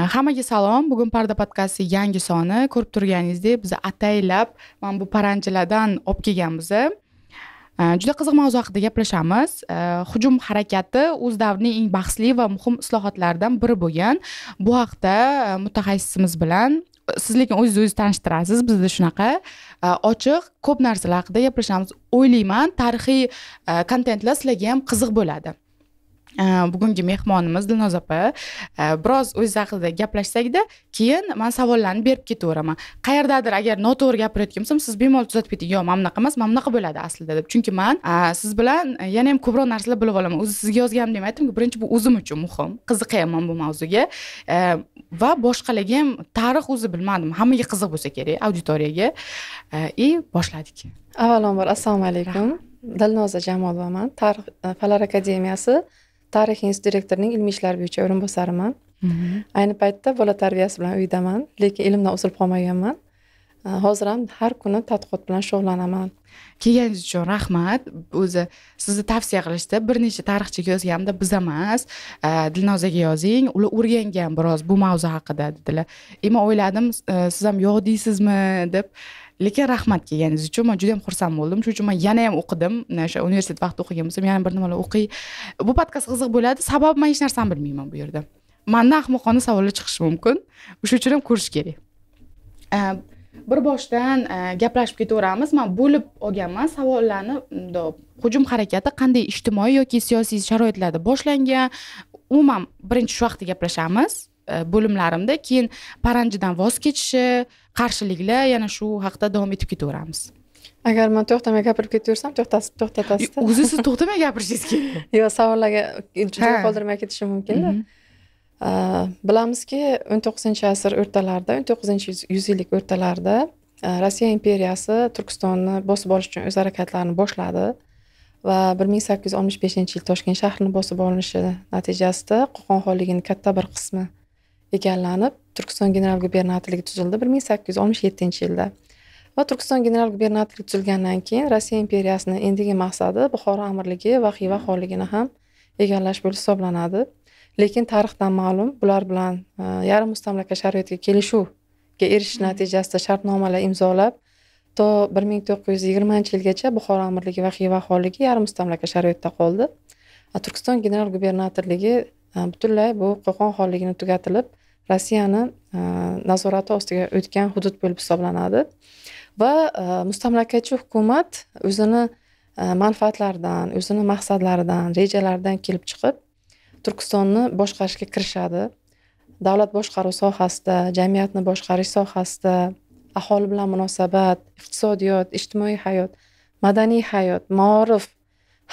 Hammaga salom. Bugun Parda podkasti yangi soni. Ko'rib turganingizdek, biz ataylab mana bu paranjilardan olib kelganmiz. Juda qiziq mavzu haqida gaplashamiz. Hujum harakati o'z davrining eng bahsli va muhim islohotlaridan biri bo'lgan. Bu haqda mutaxassisimiz bilan, siz lekin o'zingiz tanishtirasiz, bizda shunaqa ochiq ko'p narsalar haqida gaplashamiz. O'ylayman, tarixiy kontentlar sizlarga ham qiziq bo'ladi. Bugungi mehmonimiz Dilnoza opa. Biroz o'zingiz haqida gaplashsakda, keyin men savollarni berib ketaveraman. Qayerdadir agar noto'g'ri gapirayotgan bo'lsam, siz bemalol tuzatib keting. Yo'q, mana bunaqa emas, mana bunaqa bo'ladi aslida deb. Chunki men siz bilan yana ham ko'proq narsalar bilib olaman. O'zi sizga yozganimda ham aytdimki, birinchi bu o'zim uchun muhim. Qiziqayapman bu mavzuga. Va boshqalarga ham tarix o'zi bilmadim, hammaga qiziq bo'lsa kerak, auditoriyaga. Boshladik. Avvalambor assalomu alaykum. Dilnoza Jamolovaman. Tarix Fanlar akademiyasi Tarix instituti direktorining ilmiy ishlar bo'yicha o'rinbosariman. Ayni paytda bola tarbiyasi bilan uydaman, lekin ilmdan uzilib qolmaganman. Hozir ham har kuni tadqiqot bilan shug'ullanaman. Kelganingiz uchun rahmat. O'zi sizni tavsiya qilishdi. Bir necha tarixchiga yozganimda biz emas, Dilnozaga yozing, ular o'rgangan biroz bu mavzu haqida dedilar. Men o'yladim, siz ham yo'q deysizmi deb. Lekin rahmat kelganingiz uchun, men juda ham xursand bo'ldim. Shuning uchun men yana ham o'qidim. O'sha universitet vaqtida o'qigan bo'lsam, yana bir nimalar o'qiy. Bu podkast qiziq bo'ladi. Sababi men hech narsani bilmayman bu yerda. Mendan ahmoqona savollar chiqishi mumkin. O'sha uchun ham ko'rish kerak. Bir boshdan gaplashib ketaveramiz. Men bo'lib olganman savollarni. Hujum harakati qanday ijtimoiy yoki siyosiy sharoitlarda boshlangan? Umuman birinchi shu haqida gaplashamiz bo'limlarimda, keyin paranjidan voz kechishi, qarshiliklar, yana shu haqda davom etib ketaveramiz. Agar men to'xtamay gapirib ketaversam, to'xtatasiz. O'zi siz to'xtamay gapirishingiz kerak. Yo'q, savollarga joy qoldirmay ketishim mumkin-da. Bilamizki, 19-asr o'rtalarida, 19-yuzillik o'rtalarida Rossiya imperiyasi Turkistonni bosib olish uchun o'z harakatlarini boshladi va 1865-yil Toshkent shahrini bosib olinishi natijasida Qo'qon xonligining katta bir qismi egallanib, Turkiston general gubernatorligi tuzildi 1867-yilda. Va Turkiston general gubernatorligi tuzilgandan keyin Rossiya imperiyasining endigi maqsadi Buxoro amirligi va Xiva xonligini ham egallash bo'lib hisoblanadi. Lekin tarixdan ma'lum, bular bilan yarim mustamlaka sharoitiga kelishuvga erishish natijasida shartnomalar imzolab, to 1920-yilgacha Buxoro amirligi va Xiva xonligi yarim mustamlaka sharoitda qoldi. Turkiston general gubernatorligi butunlay bu Qo'qon xonligini tugatilib, Rossiyani nazorati ostiga o'tgan hudud bo'lib hisoblanadi. Va mustamlakachi hukumat o'zini manfaatlaridan, o'zini maqsadlaridan, rejalaridan kelib chiqib, Turkistonni boshqarishga kirishadi. Davlat boshqaruv sohasida, jamiyatni boshqarish sohasida, aholi bilan munosabat, iqtisodiyot, ijtimoiy hayot, madaniy hayot, maorif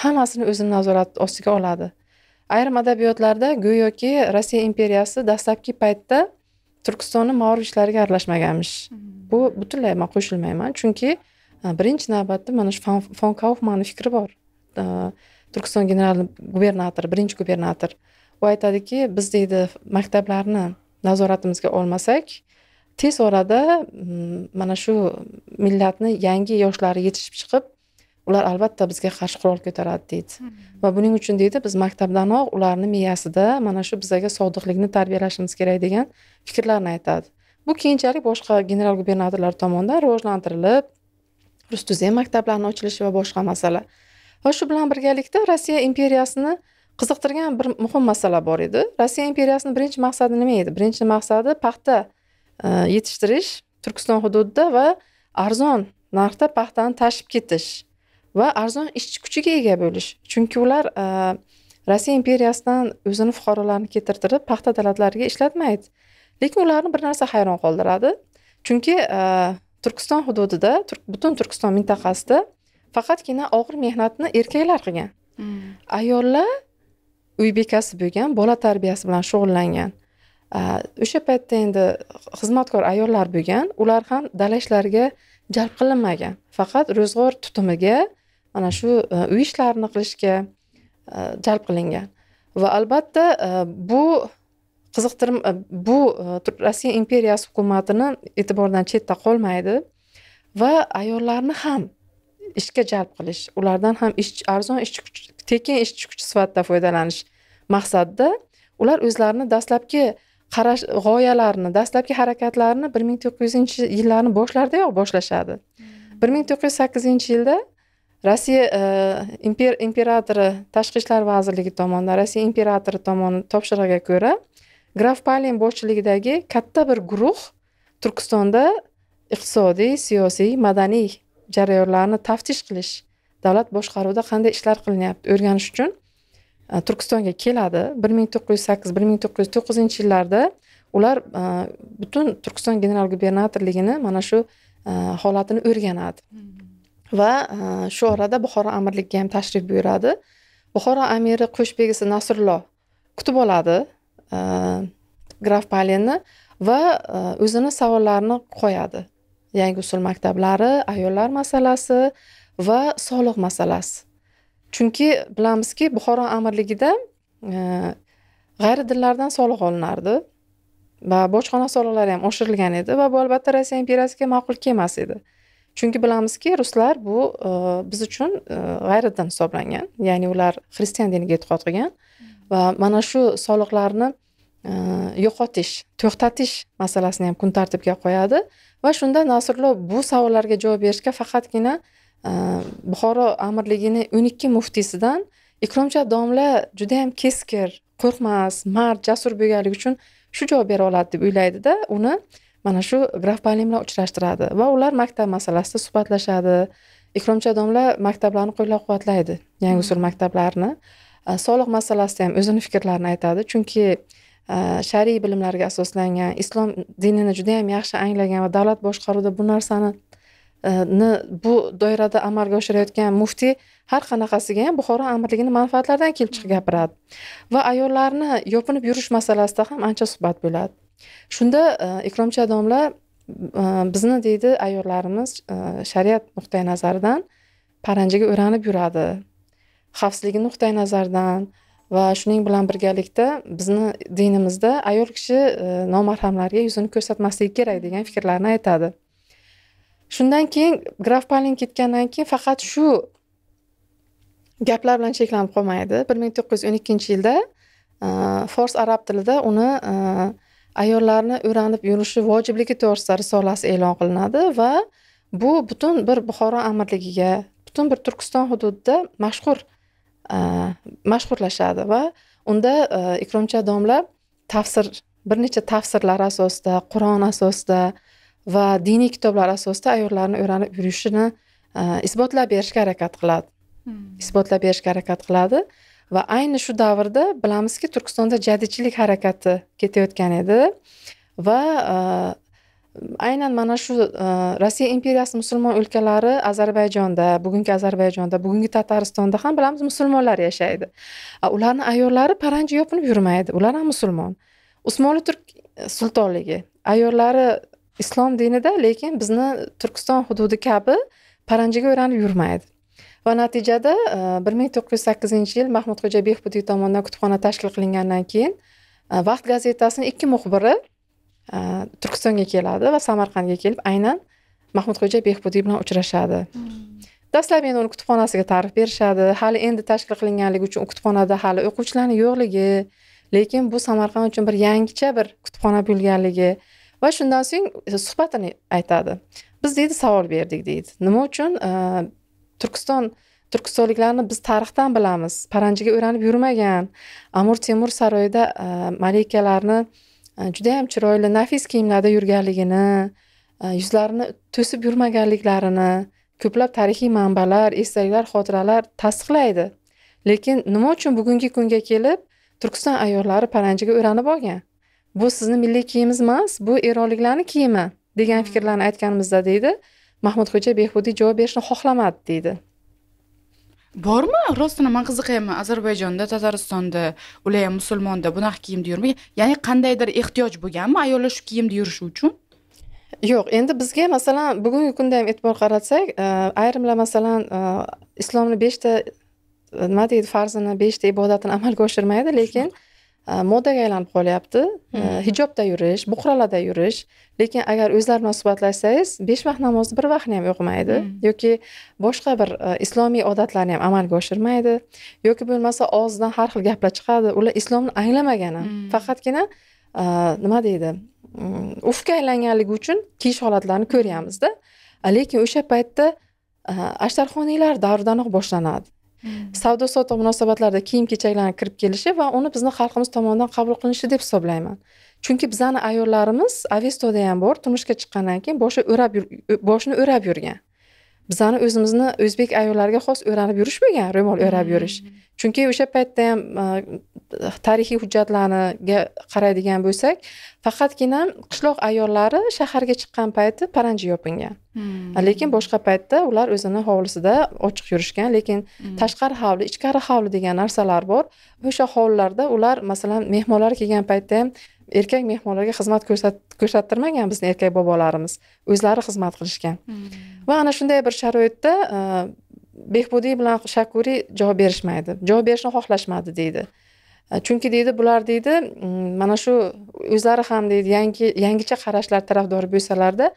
hammasini o'zini nazorati ostiga oladi. Ayrim adabiyotlarda go'yoki Rossiya imperiyasi dastlabki paytda Turkistonni maorif ishlariga aralashmaganmish. Bu butunlay men qo'shilmayman, chunki birinchi navbatda mana shu fon Kaufmanning fikri bor. Turkiston general gubernatori, birinchi gubernator. U aytadiki, biz deydi maktablarni nazoratimizga olmasak, tez orada mana shu millatni yangi yoshlari yetishib chiqib, ular albatta bizga qarshi qurol ko'taradi deydi. Va buning uchun deydi, biz maktabdanoq ularni miyasida mana shu bizga sodiqlikni tarbiyalashimiz kerak degan fikrlarni aytadi. Bu keyinchalik boshqa general gubernatorlar tomonidan rivojlantirilib, rus tuzem maktablarini ochilishi va boshqa masala. Va shu bilan birgalikda Rossiya imperiyasini qiziqtirgan bir muhim masala bor edi. Rossiya imperiyasining birinchi maqsadi nima edi? Birinchi maqsadi paxta yetishtirish Turkiston hududida va arzon narxda paxtani tashib ketish va arzon ishchi kuchiga ega bo'lish. Chunki ular Rossiya imperiyasidan o'zini fuqarolarini ketirtirib paxta dalatlariga ishlatmaydi. Lekin ularni bir narsa hayron qoldiradi. Chunki Turkiston hududida, butun Turkiston mintaqasida faqatgina og'ir mehnatni erkaklar qilgan. Ayollar uy bekasi bo'lgan, bola tarbiyasi bilan shug'ullangan. O'sha paytda endi xizmatkor ayollar bo'lgan, ular ham dala ishlariga jalb qilinmagan. Faqat ro'zg'or tutumiga, mana shu uy ishlarini qilishga jalb qilingan. Va albatta bu bu Rossiya imperiyasi hukumatini e'tibordan chetda qolmaydi va ayollarni ham ishga jalb qilish, ulardan ham arzon ishchi kuchi, tekin ishchi kuchi sifatida foydalanish maqsadida ular o'zlarini dastlabki qarash g'oyalarini, dastlabki harakatlarini 1900-yillarning boshlaridayoq boshlashadi. 1908-yilda Rossiya imperatori Tashqi ishlar vazirligi tomonidan, Rossiya imperatori tomonidan topshirig'iga ko'ra Graf Palin boshchiligidagi katta bir guruh Turkistonda iqtisodiy, siyosiy, madaniy jarayonlarni taftish qilish, davlat boshqaruvida qanday ishlar qilinyapti o'rganish uchun Turkistonga keladi. 1908-1909 yillarda ular butun Turkiston general gubernatorligini mana shu holatini o'rganadi. Va shu orada Buxoro amirligiga ham tashrif buyuradi. Buxoro amiri Qo'shbegisi Nasrullo kutib oladi Graf Palinni va o'zini savollarini qo'yadi. Yangi usul maktablari, ayollar masalasi va soliq masalasi. Chunki bilamizki, Buxoro amirligida g'ayri dinlardan soliq olinardi va bojxona soliqlari ham oshirilgan edi va bu albatta Rossiya imperiyasiga ma'qul kelmas edi. Chunki bilamizki, ruslar bu biz uchun g'ayri din hisoblangan, ya'ni ular xristian diniga e'tiqod qilgan va mana shu soliqlarni yo'qotish, to'xtatish masalasini ham kun tartibiga qo'yadi va shunda Nasrullo bu savollarga javob berishga faqatgina Buxoro amirligining 12 muftisidan Ikromcha domla juda ham keskir, qo'rqmas, mard, jasur bo'lganligi uchun shu javob bera oladi deb o'ylaydida, uni mana shu Graf Palin bilan uchrashtiradi va ular maktab masalasida suhbatlashadi. Ikromcha domla maktablarni qo'llab-quvvatlaydi, yangi usul maktablarini. Soliq masalasida ham o'zini fikrlarini aytadi, chunki shariy bilimlarga asoslangan, islom dinini juda ham yaxshi anglagan va davlat boshqaruvida bu narsani bu doirada amalga oshirayotgan muftiy har qanaqasiga ham Buxoro amirligining manfaatlaridan kelib chiqib gapiradi. Va ayollarni yopinib yurish masalasida ham ancha suhbat bo'ladi. Shunda Ikromcha domla bizni deydi, ayollarimiz shariat nuqtai nazaridan paranjiga o'ranib yuradi. Xavfsizligi nuqtai nazaridan va shuning bilan birgalikda bizni dinimizda ayol kishi nomahramlarga yuzini ko'rsatmasligi kerak degan fikrlarni aytadi. Shundan keyin Graf Palin ketgandan keyin faqat shu gaplar bilan cheklanib qolmaydi. 1912-yilda fors arab tilida uni ayollarni o'ranib yurishi vojibligi to'g'risida risolasi e'lon qilinadi va bu butun bir Buxoro amirligiga, butun bir Turkiston hududida mashhurlashadi va unda Ikromcha domla tafsir, bir necha tafsirlar asosida, Qur'on asosida va diniy kitoblar asosida ayollarni o'ranib yurishini isbotlab berishga harakat qiladi. Isbotlab berishga harakat qiladi va ayni shu davrda bilamizki, Turkistonda jadidchilik harakati ketayotgan edi va aynan mana shu Rossiya imperiyasi musulmon o'lkalari Ozarbayjonda, bugungi Ozarbayjonda, bugungi Tataristonda ham bilamiz musulmonlar yashaydi. Ularning ayollari paranji yopinib yurmaydi, ular ham musulmon. Usmonli turk sultonligi ayollari islom dinida, lekin bizni Turkiston hududi kabi paranjiga o'ranib yurmaydi. Va natijada 1908-yil Mahmudxo'ja Behbudiy tomonidan kutubxona tashkil qilingandan keyin Vaqt gazetasining 2 muxbiri Turkistonga keladi va Samarqandga kelib aynan Mahmudxo'ja Behbudiy bilan uchrashadi. Dastlab endi uni kutubxonasiga ta'rif berishadi. Hali endi tashkil qilinganligi uchun kutubxonada hali o'quvchilarning yo'qligi, lekin bu Samarqand uchun bir yangicha bir kutubxona bo'lganligi va shundan so'ng suhbatini aytadi. Biz deydi savol berdik deydi. Nima uchun Turkistonliklarni biz tarixdan bilamiz, paranjiga o'ranib yurmagan, Amir Temur saroyida malikalarni juda ham chiroyli nafis kiyimlarda yurganligini, yuzlarini to'sib yurmaganliklarini ko'plab tarixiy manbalar, esdaliklar, xotiralar tasdiqlaydi. Lekin nima uchun bugungi kunga kelib Turkiston ayollari paranjiga o'ranib olgan? Bu sizni milliy kiyimimiz emas, bu eronliklarning kiyimi degan fikrlarni aytganimizda deydi, Mahmudxo'ja Behbudiy javob berishni xohlamadi deydi. Bormi? Rostdan men qiziqayman. Ozarbayjonda, Tataristonda ular ham musulmonda bunaqa kiyimda yurmagan. Ya'ni qandaydir ehtiyoj bo'lganmi ayollar shu kiyimda yurishi uchun? Yo'q, endi bizga masalan bugungi kunda ham e'tibor qaratsak, ayrimlar masalan islomni 5 ta nima deydi, farzini, 5 ta ibodatini amalga oshirmaydi, lekin modaga aylanib qolyapti. Hijobda yurish, buqralarda yurish, lekin agar o'zlari bilan suhbatlashsangiz, 5 vaqt namozni bir vaqtni ham o'qimaydi yoki boshqa bir islomiy odatlarni ham amalga oshirmaydi yoki bo'lmasa og'zidan har xil gaplar chiqadi. Ular islomni anglamagan ham. Faqatgina nima deydi, ufqqa aylanganligi uchun kiyish holatlarini ko'ryapmizda. Lekin o'sha paytda ashtarxoniylar davridanoq boshlanadi. Savdo sotiq munosabatlarida kiyim-kechaklarning kirib kelishi va uni bizni xalqimiz tomonidan qabul qilinishi deb hisoblayman. Chunki bizani ayollarimiz Avestoda ham bor, turmushga chiqqandan keyin boshini o'rab yurgan. Bizani o'zimizni o'zbek ayollariga xos o'ranib yurish bo'lgan, ro'mol o'rab yurish. Chunki o'sha paytda ham tarixiy hujjatlarga qaraydigan bo'lsak, faqatgina qishloq ayollari shaharga chiqqan payti paranji yopingan. Lekin boshqa paytda ular o'zini hovlisida ochiq yurishgan, lekin tashqari hovli, ichkari hovli degan narsalar bor. O'sha hovlilarda ular masalan mehmonlar kelgan paytda ham erkak mehmonlarga xizmat ko'rsattirmagan bizni erkak bobolarimiz, o'zlari xizmat qilishgan. Va ana shunday bir sharoitda Behbudiy bilan Shakuriy javob berishmaydi. Javob berishni xohlashmadi deydi. Chunki deydi, bular deydi, mana shu o'zlari ham deydi, yangicha qarashlar tarafdori bo'lsalarda,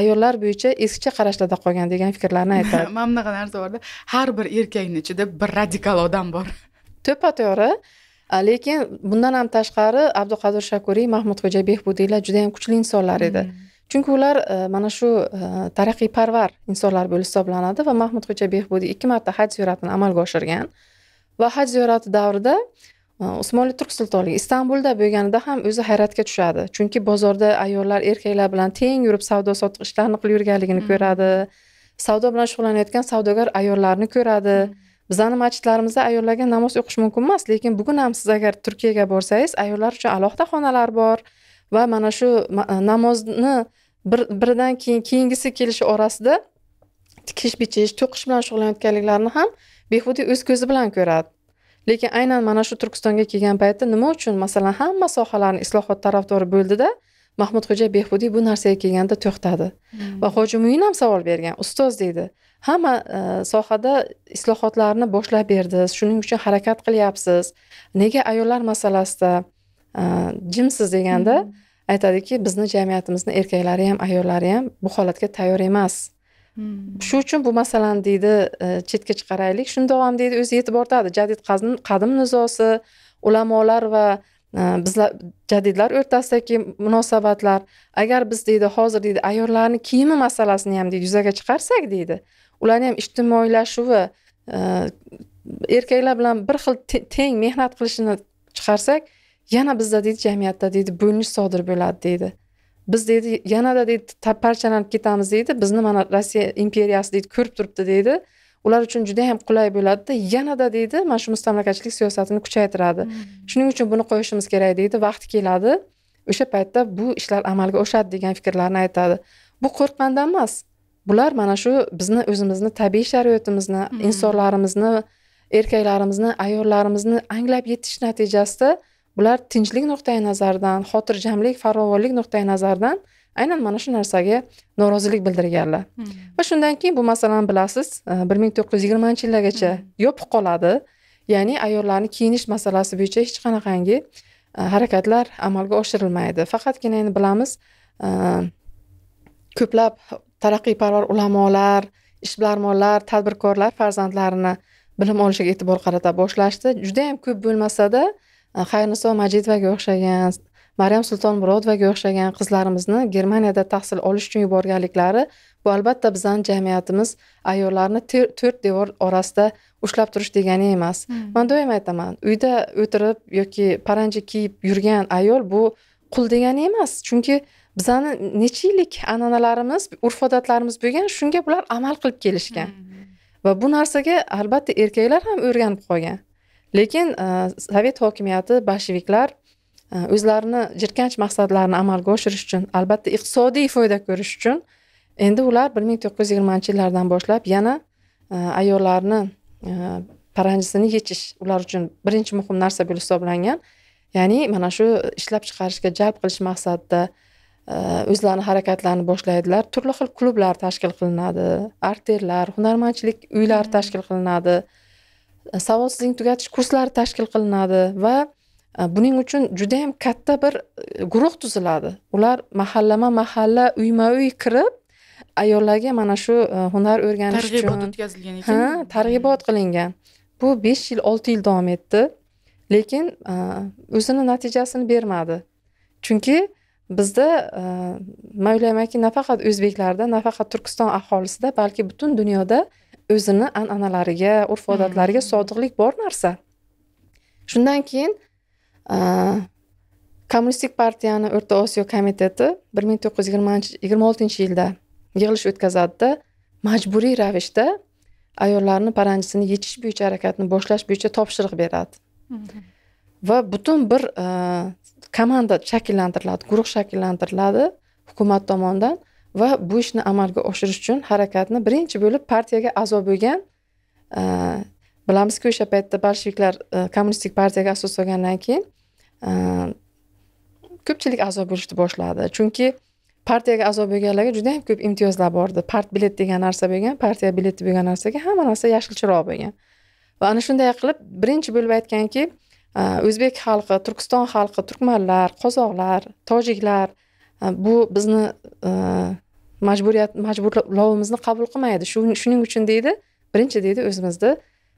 ayollar bo'yicha eskicha qarashlarda qolgan degan fikrlarni aytadi. Mana bunaqa narsa borda, har bir erkakning ichida bir radikal odam bor. To'ppa-to'g'ri. Lekin bundan ham tashqari Abduqodir Shakuriy, Mahmudxo'ja Behbudiylar juda ham kuchli insonlar edi. Chunki ular mana shu taraqqiyparvar insonlar bo'lib hisoblanadi va Mahmudxo'ja Behbudiy 2 marta haj ziyoratini amalga oshirgan va haj ziyorati davrida Usmonli turk sultonligi Istanbulda bo'lganida ham o'zi hayratga tushadi. Chunki bozorda ayollar erkaklar bilan teng yurib savdo sotiq ishlarini qilib yurganligini ko'radi. Savdo bilan shug'ullanayotgan savdogar ayollarni ko'radi. Bizning masjidlarimizda ayollarga namoz o'qish mumkin emas, lekin bugun ham siz agar Turkiyaga borsangiz, ayollar uchun alohida xonalar bor va mana shu namozni biridan keyin keyingisi kelishi orasida tikish, bichish, to'qish bilan shug'ullanayotganliklarini ham Behbudiy o'z ko'zi bilan ko'radi. Lekin aynan mana shu Turkistonga kelgan paytda nima uchun masalan hamma sohalarni islohot tarafdori bo'ldida, Mahmudxo'ja Behbudiy bu narsaga kelganda to'xtadi. Va Hoji Muin ham savol bergan. Ustoz deydi, hamma sohada islohotlarni boshlab berdingiz, shuning uchun harakat qilyapsiz. Nega ayollar masalasida jimsiz deganda aytadiki, bizni jamiyatimizni erkaklari ham ayollari ham bu holatga tayyor emas. Shu uchun bu masalani deydi chetga chiqaraylik. Shundoq ham deydi o'zi yetib ortadi. Jadid qadim nizosi, ulamolar va bizlar jadidlar o'rtasidagi munosabatlar. Agar biz deydi hozir deydi ayollarning kiyimi masalasini ham deydi yuzaga chiqarsak deydi, ularning ham ijtimoiylashuvi, erkaklar bilan bir xil teng mehnat qilishini chiqarsak, yana bizda deydi jamiyatda deydi bo'linish sodir bo'ladi deydi. Biz deydi yanada deydi parchalanib ketamiz deydi. Bizni mana Rossiya imperiyasi deydi ko'rib turibdi deydi. Ular uchun juda ham qulay bo'ladi-da, yanada deydi mana shu mustamlakachilik siyosatini kuchaytiradi. Shuning uchun buni qo'yishimiz kerak deydi. Vaqti keladi, o'sha paytda bu ishlar amalga oshadi degan fikrlarni aytadi. Bu qo'rqqandan emas. Bular mana shu bizni o'zimizni tabiiy sharoitimizni, insonlarimizni, erkaklarimizni, ayollarimizni anglab yetish natijasida bular tinchlik nuqtai nazaridan, xotirjamlik, farovonlik nuqtai nazaridan aynan mana shu narsaga norozilik bildirganlar. Va shundan keyin bu masalani bilasiz, 1920-yillargacha yopiq qoladi. Ya'ni ayollarning kiyinish masalasi bo'yicha hech qanaqangi harakatlar amalga oshirilmaydi. Faqatgina endi bilamiz, ko'plab taraqqiyparvar ulamolar, ishbilarmonlar, tadbirkorlar farzandlarini bilim olishiga e'tibor qarata boshlashdi. Juda ham ko'p bo'lmasa-da, Xayriniso Majidovaga o'xshagan, Maryam Sultonmurodovaga o'xshagan qizlarimizni Germaniyada tahsil olish uchun yuborganliklari, bu albatta bizning jamiyatimiz ayollarni to'rt devor orasida ushlab turish degani emas. Men doim aytaman, uyda o'tirib yoki paranji kiyib yurgan ayol bu qul degani emas. Chunki bizani necha yillik an'analarimiz, urf-odatlarimiz bo'lgan, shunga bular amal qilib kelishgan. Va bu narsaga albatta erkaklar ham o'rganib qolgan. Lekin Sovet hokimiyati, bolsheviklar o'zlarini jirkanch maqsadlarini amalga oshirish uchun, albatta iqtisodiy foyda ko'rish uchun endi ular 1920-yillardan boshlab yana ayollarni paranjisini yechish ular uchun birinchi muhim narsa bo'lib hisoblangan. Ya'ni mana shu ishlab chiqarishga jalb qilish maqsadida o'zlarini harakatlarini boshlaydilar. Turli xil klublar tashkil qilinadi, artellar, hunarmandchilik uylari tashkil qilinadi, savodsizlikni tugatish kurslari tashkil qilinadi va buning uchun juda ham katta bir guruh tuziladi. Ular mahallama-mahalla, uyma-uy kirib ayollarga mana shu hunar o'rganish uchun targ'ibot o'tkazilgan ekan. Ha, targ'ibot qilingan. Bu 5 yil, 6 yil davom etdi. Lekin o'zini natijasini bermadi. Chunki bizda man o'ylaymanki, nafaqat o'zbeklarda, nafaqat Turkiston aholisida, balki butun dunyoda o'zini an'analariga, urf-odatlariga sodiqlik bor narsa. Shundan keyin Kommunistik partiyani O'rta Osiyo komiteti 1926-yilda yig'ilish o'tkazadida, majburiy ravishda ayollarni paranjisini yechish bo'yicha harakatni boshlash bo'yicha topshiriq beradi. Va butun bir komanda shakllantiriladi, guruh shakllantiriladi hukumat tomonidan va bu ishni amalga oshirish uchun harakatni birinchi bo'lib partiyaga a'zo bo'lgan, bilamizki, o'sha paytda bolsheviklar kommunistik partiyaga asos solgandan keyin ko'pchilik a'zo bo'lishni boshladi. Chunki partiyaga a'zo bo'lganlarga juda ham ko'p imtiyozlar bor edi. Part bilet degan narsa bo'lgan, partiya bileti bo'lgan narsaga hamma narsa yashil chiroq bo'lgan. Va ana shunday qilib birinchi bo'lib aytganki, o'zbek xalqi, Turkiston xalqi, turkmanlar, qozoqlar, tojiklar bu bizni majburlovimizni qabul qilmaydi. Shuning uchun deydi, birinchi deydi o'zimizni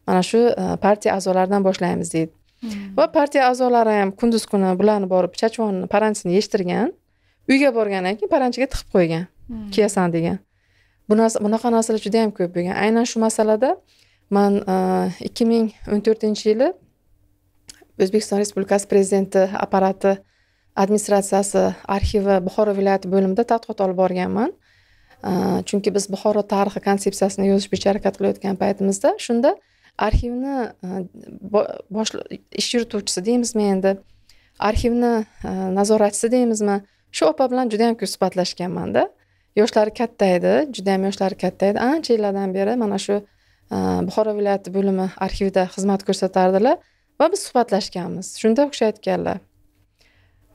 mana shu partiya a'zolaridan boshlaymiz deydi. Va partiya a'zolari ham kunduz kuni bularni borib chachvonni paranjisini yechtirgan, uyga borgandan keyin paranjiga tiqib qo'ygan, kiyasan degan. Bunaqa narsalar juda ham ko'p bo'lgan. Aynan shu masalada man 2014-yili O'zbekiston Respublikasi Prezidenti apparati administratsiyasi arxivi Buxoro viloyati bo'limida tadqiqot olib borganman. Chunki biz Buxoro tarixi konsepsiyasini yozish bo'yicha harakat qilayotgan paytimizda shunda arxivni ish yurituvchisi deymizmi endi, arxivni nazoratchisi deymizmi, shu opa bilan juda ham ko'p suhbatlashganmanda. Yoshlari katta edi, juda ham yoshlari katta edi. Ancha yillardan beri mana shu Buxoro viloyati bo'limi arxivida xizmat ko'rsatardilar va biz suhbatlashganmiz. Shunda u kishi aytganlar: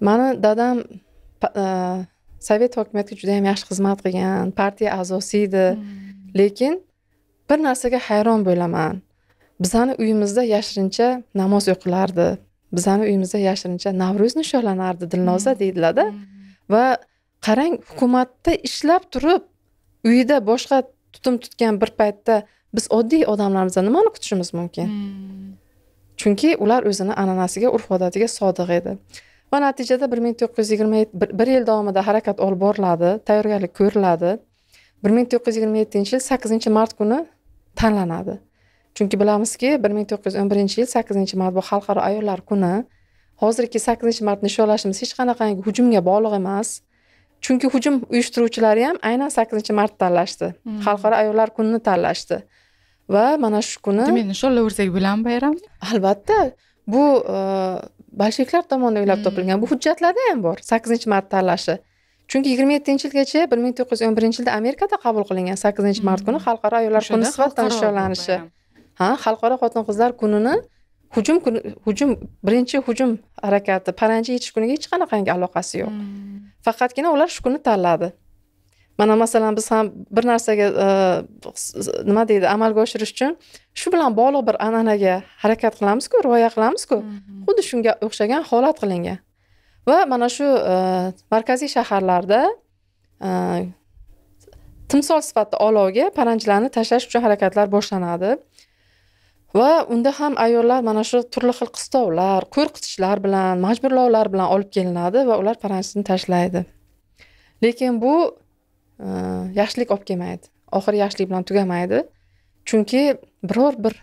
"Mani dadam Sovet hokimiyatiga juda ham yaxshi xizmat qilgan, partiya a'zosi edi. Lekin bir narsaga hayron bo'laman. Bizani uyimizda yashirincha namoz o'qilardi. Bizani uyimizda yashirincha Navro'z nishonlanardi, Dilnoza" deydilar-da. Va qarang, hukumatda ishlab turib, uyida boshqa tutum tutgan bir paytda biz oddiy odamlarimizdan nimani kutishimiz mumkin? Chunki ular o'zini an'anasiga, urf-odatiga sodiq edi. Va natijada 1921 yil davomida harakat olib boriladi, tayyorgarlik ko'riladi. 1927-yil 8-mart kuni tanlanadi. Chunki bilamizki, 1911-yil 8-mart bu xalqaro ayollar kuni. Hozirgi 8-mart nishonlashimiz hech qanaqangi hujumga bog'liq emas. Chunki hujum uyushtiruvchilari ham aynan 8-mart tanlashdi. Xalqaro ayollar kunini tanlashdi. Va mana shu kuni demak nishonlaversak bo'ladimi bayramni? Albatta, bu bolsheviklar tomonidan o'ylab topilgan. Bu hujjatlarda ham bor 8-mart tanlashi. Chunki 27-yilgacha 1911-yilda Amerikada qabul qilingan 8-mart kuni xalqaro ayollar kuni sifatida nishonlanishi. Ha, xalqaro xotin-qizlar kunini hujum birinchi hujum harakati paranji yechish kuniga hech qanaqangi aloqasi yo'q. Faqatgina ular shu kunni tanladi. Mana masalan biz ham bir narsaga nima deydi amalga oshirish uchun shu bilan bog'liq bir an'anaga harakat qilamiz-ku, rioya qilamiz-ku. Xuddi shunga o'xshagan holat qilingan. Va mana shu markaziy shaharlarda timsol sifatida olovga paranjilarni tashlash uchun harakatlar boshlanadi. Va unda ham ayollar mana shu turli xil qistovlar, qo'rqitishlar bilan, majburlovlar bilan olib kelinadi va ular paranjisini tashlaydi. Lekin bu yaxshilik olib kelmaydi. Oxiri yaxshilik bilan tugamaydi. Chunki biror bir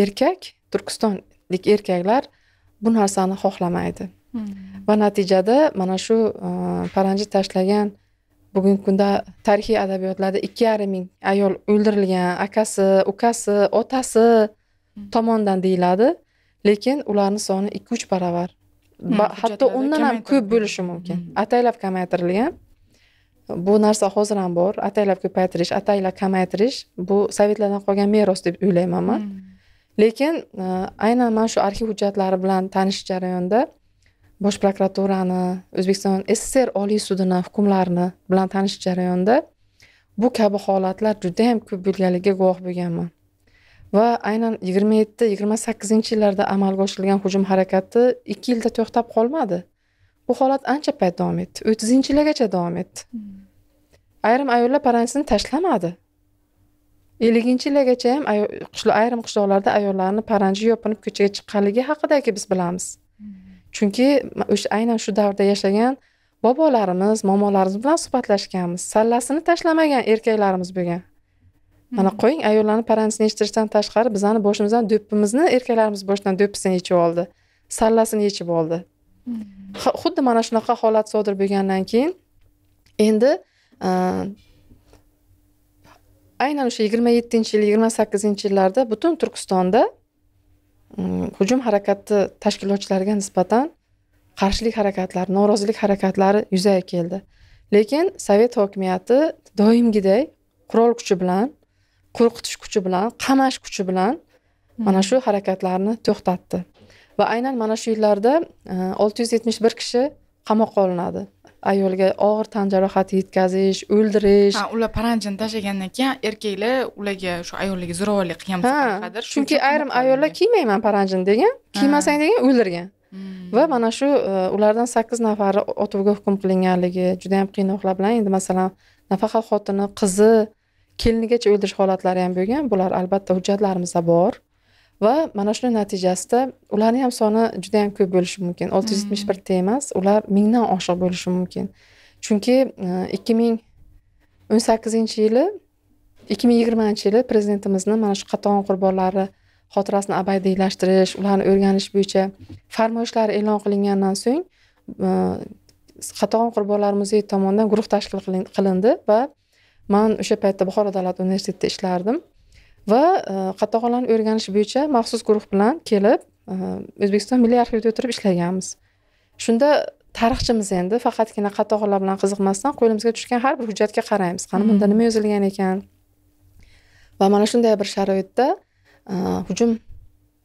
erkak, Turkistonlik erkaklar bu narsani xohlamaydi. Va natijada mana shu paranji tashlagan bugungi kunda tarixiy adabiyotlarda 2,5 ming ayol o'ldirilgan, akasi, ukasi, otasi tomonidan deyiladi, lekin ularning soni 2-3 barobar. Hatto undan ham ko'p bo'lishi mumkin. Ataylab kamaytirilgan. Bu narsa hozir ham bor. Ataylab ko'paytirish, ataylab kamaytirish bu sovetlardan qolgan meros deb o'ylayman men. Lekin aynan mana shu arxiv hujjatlari bilan tanishish jarayonida Bosh prokuraturani, O'zbekiston SSR Oliy sudini hukmlarini bilan tanishish jarayonida bu kabi holatlar juda ham ko'p bo'lganligiga guvoh bo'lganman. Va aynan 27-28-yillarda amalga oshirilgan hujum harakati 2 yilda to'xtab qolmadi. Bu holat ancha payt davom etdi. 30-yillargacha davom etdi. Ayrim ayollar paranjisini tashlamadi. 50-yillargacha ham ayrim qishloqlarda ayollarni paranji yopinib ko'chaga chiqqanligi haqidagi biz bilamiz. Chunki o'sha aynan shu davrda yashagan bobolarimiz, momolarimiz bilan suhbatlashganmiz. Sallasini tashlamagan erkaklarimiz bo'lgan. Mana qo'ying, ayollarni paranjisini yechtirishdan tashqari bizani boshimizdan do'ppimizni erkaklarimiz boshidan do'ppisini yechib oldi. Sallasini yechib oldi. Xuddi mana shunaqa holat sodir bo'lgandan keyin endi aynan o'sha 27-yil, 28-yillarda butun Turkistonda hujum harakati tashkilotchilariga nisbatan qarshilik harakatlari, norozilik harakatlari yuzaga keldi. Lekin Sovet hokimiyati doimgiday qurol kuchi bilan, qo'rqitish kuchi bilan, qamash kuchi bilan mana shu harakatlarni to'xtatdi. Va aynan mana shu yillarda 671 kishi qamoqqa olinadi. Ayolga og'ir tan jarohati yetkazish, o'ldirish. Ha, ular paranjini tashlagandan keyin erkaklar ularga shu ayollarga zo'ravonlik qilgan qanaqadir. Chunki ayrim ayollar kiymayman paranjini degan, kiymasang degan, o'ldirgan. Va mana shu ulardan 8 nafari otuvga hukm qilinganligi juda ham qiynoqlar bilan, endi masalan, nafaqat xotini, qizi, kelinigacha o'ldirish holatlari ham bo'lgan. Bular albatta hujjatlarimizda bor. Va mana shuni natijasida ularning ham soni juda ham ko'p bo'lishi mumkin. 671 ta emas, ular 1000 dan oshiq bo'lishi mumkin. Chunki 2018-yili, 2020-yili prezidentimizni mana shu qatag'on qurbonlari xotirasini abadiylashtirish, ularni o'rganish bo'yicha farmoyishlari e'lon qilingandan so'ng Qatag'on qurbonlar muzeyi tomonidan guruh tashkil qilindi va men o'sha paytda Buxoro davlat universitetida ishlardim. Va qatag'onlarni o'rganish bo'yicha maxsus guruh bilan kelib O'zbekiston Milliy arxivida o'tirib ishlaganmiz. Shunda tarixchimiz endi faqatgina qatag'onlar bilan qiziqmasdan qo'limizga tushgan har bir hujjatga qaraymiz. Qani bunda nima yozilgan ekan? Va mana shunday bir sharoitda hujum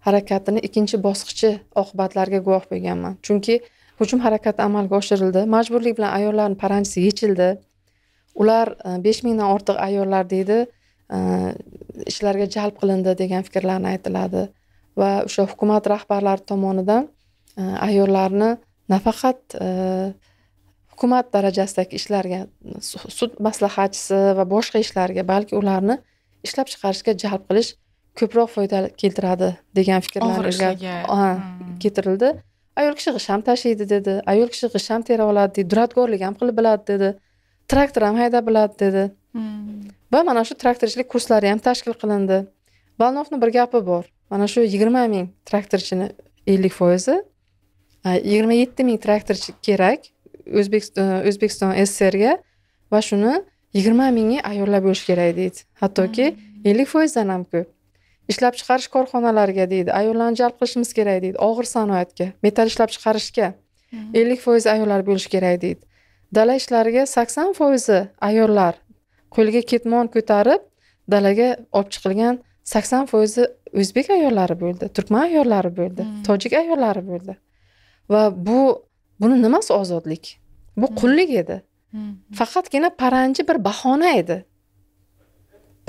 harakatini ikkinchi bosqichi oqibatlariga guvoh bo'lganman. Chunki hujum harakati amalga oshirildi, majburlik bilan ayollarning paranjisi yechildi. Ular 5000 dan ortiq ayollar deydi, ishlarga jalb qilindi degan fikrlarni aytiladi va o'sha hukumat rahbarlari tomonidan ayollarni nafaqat hukumat darajasidagi ishlarga, sud maslahatchisi va boshqa ishlarga, balki ularni ishlab chiqarishga jalb qilish ko'proq foyda keltiradi degan fikrlar keltirildi. Ayol kishi g'ish ham tashiydi dedi, ayol kishi g'ish ham tera oladi dedi, duradgorlik ham qilib biladi dedi, traktor ham haydab biladi dedi. Va mana shu traktorchilik kurslari ham tashkil qilindi. Balnovning bir gapi bor. Mana shu 20 ming traktorchini 50%, 27 ming traktorchi kerak O'zbekiston SSRga va shuni 20 mingi ayollar bo'lishi kerak deydi. Hattoki 50% dan ham ko'p. Ishlab chiqarish korxonalariga deydi, ayollarni jalb qilishimiz kerak deydi, og'ir sanoatga, metal ishlab chiqarishga 50% ayollar bo'lishi kerak deydi. Dala ishlariga 80% ayollar qo'liga ketmon ko'tarib dalaga olib chiqilgan 80% o'zbek ayollari bo'ldi, turkman ayollari bo'ldi, tojik ayollari bo'ldi. Va buni nimasi ozodlik? Bu qullik edi. Faqatgina paranji bir bahona edi.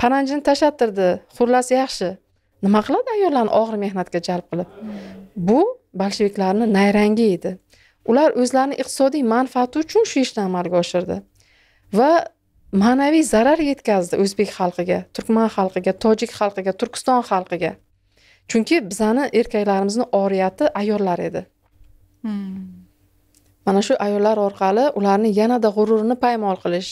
Paranjini tashlattirdi, xullas yaxshi. Nima qiladi ayollarni og'ir mehnatga jalb qilib? Bu bolsheviklarning nayrangi edi. Ular o'zlarining iqtisodiy manfaati uchun shu ishni amalga oshirdi va ma'naviy zarar yetkazdi o'zbek xalqiga, turkman xalqiga, tojik xalqiga, Turkiston xalqiga. Chunki bizani erkaklarimizning oriyati ayollar edi. Mana shu ayollar orqali ularni yanada g'ururini paymol qilish,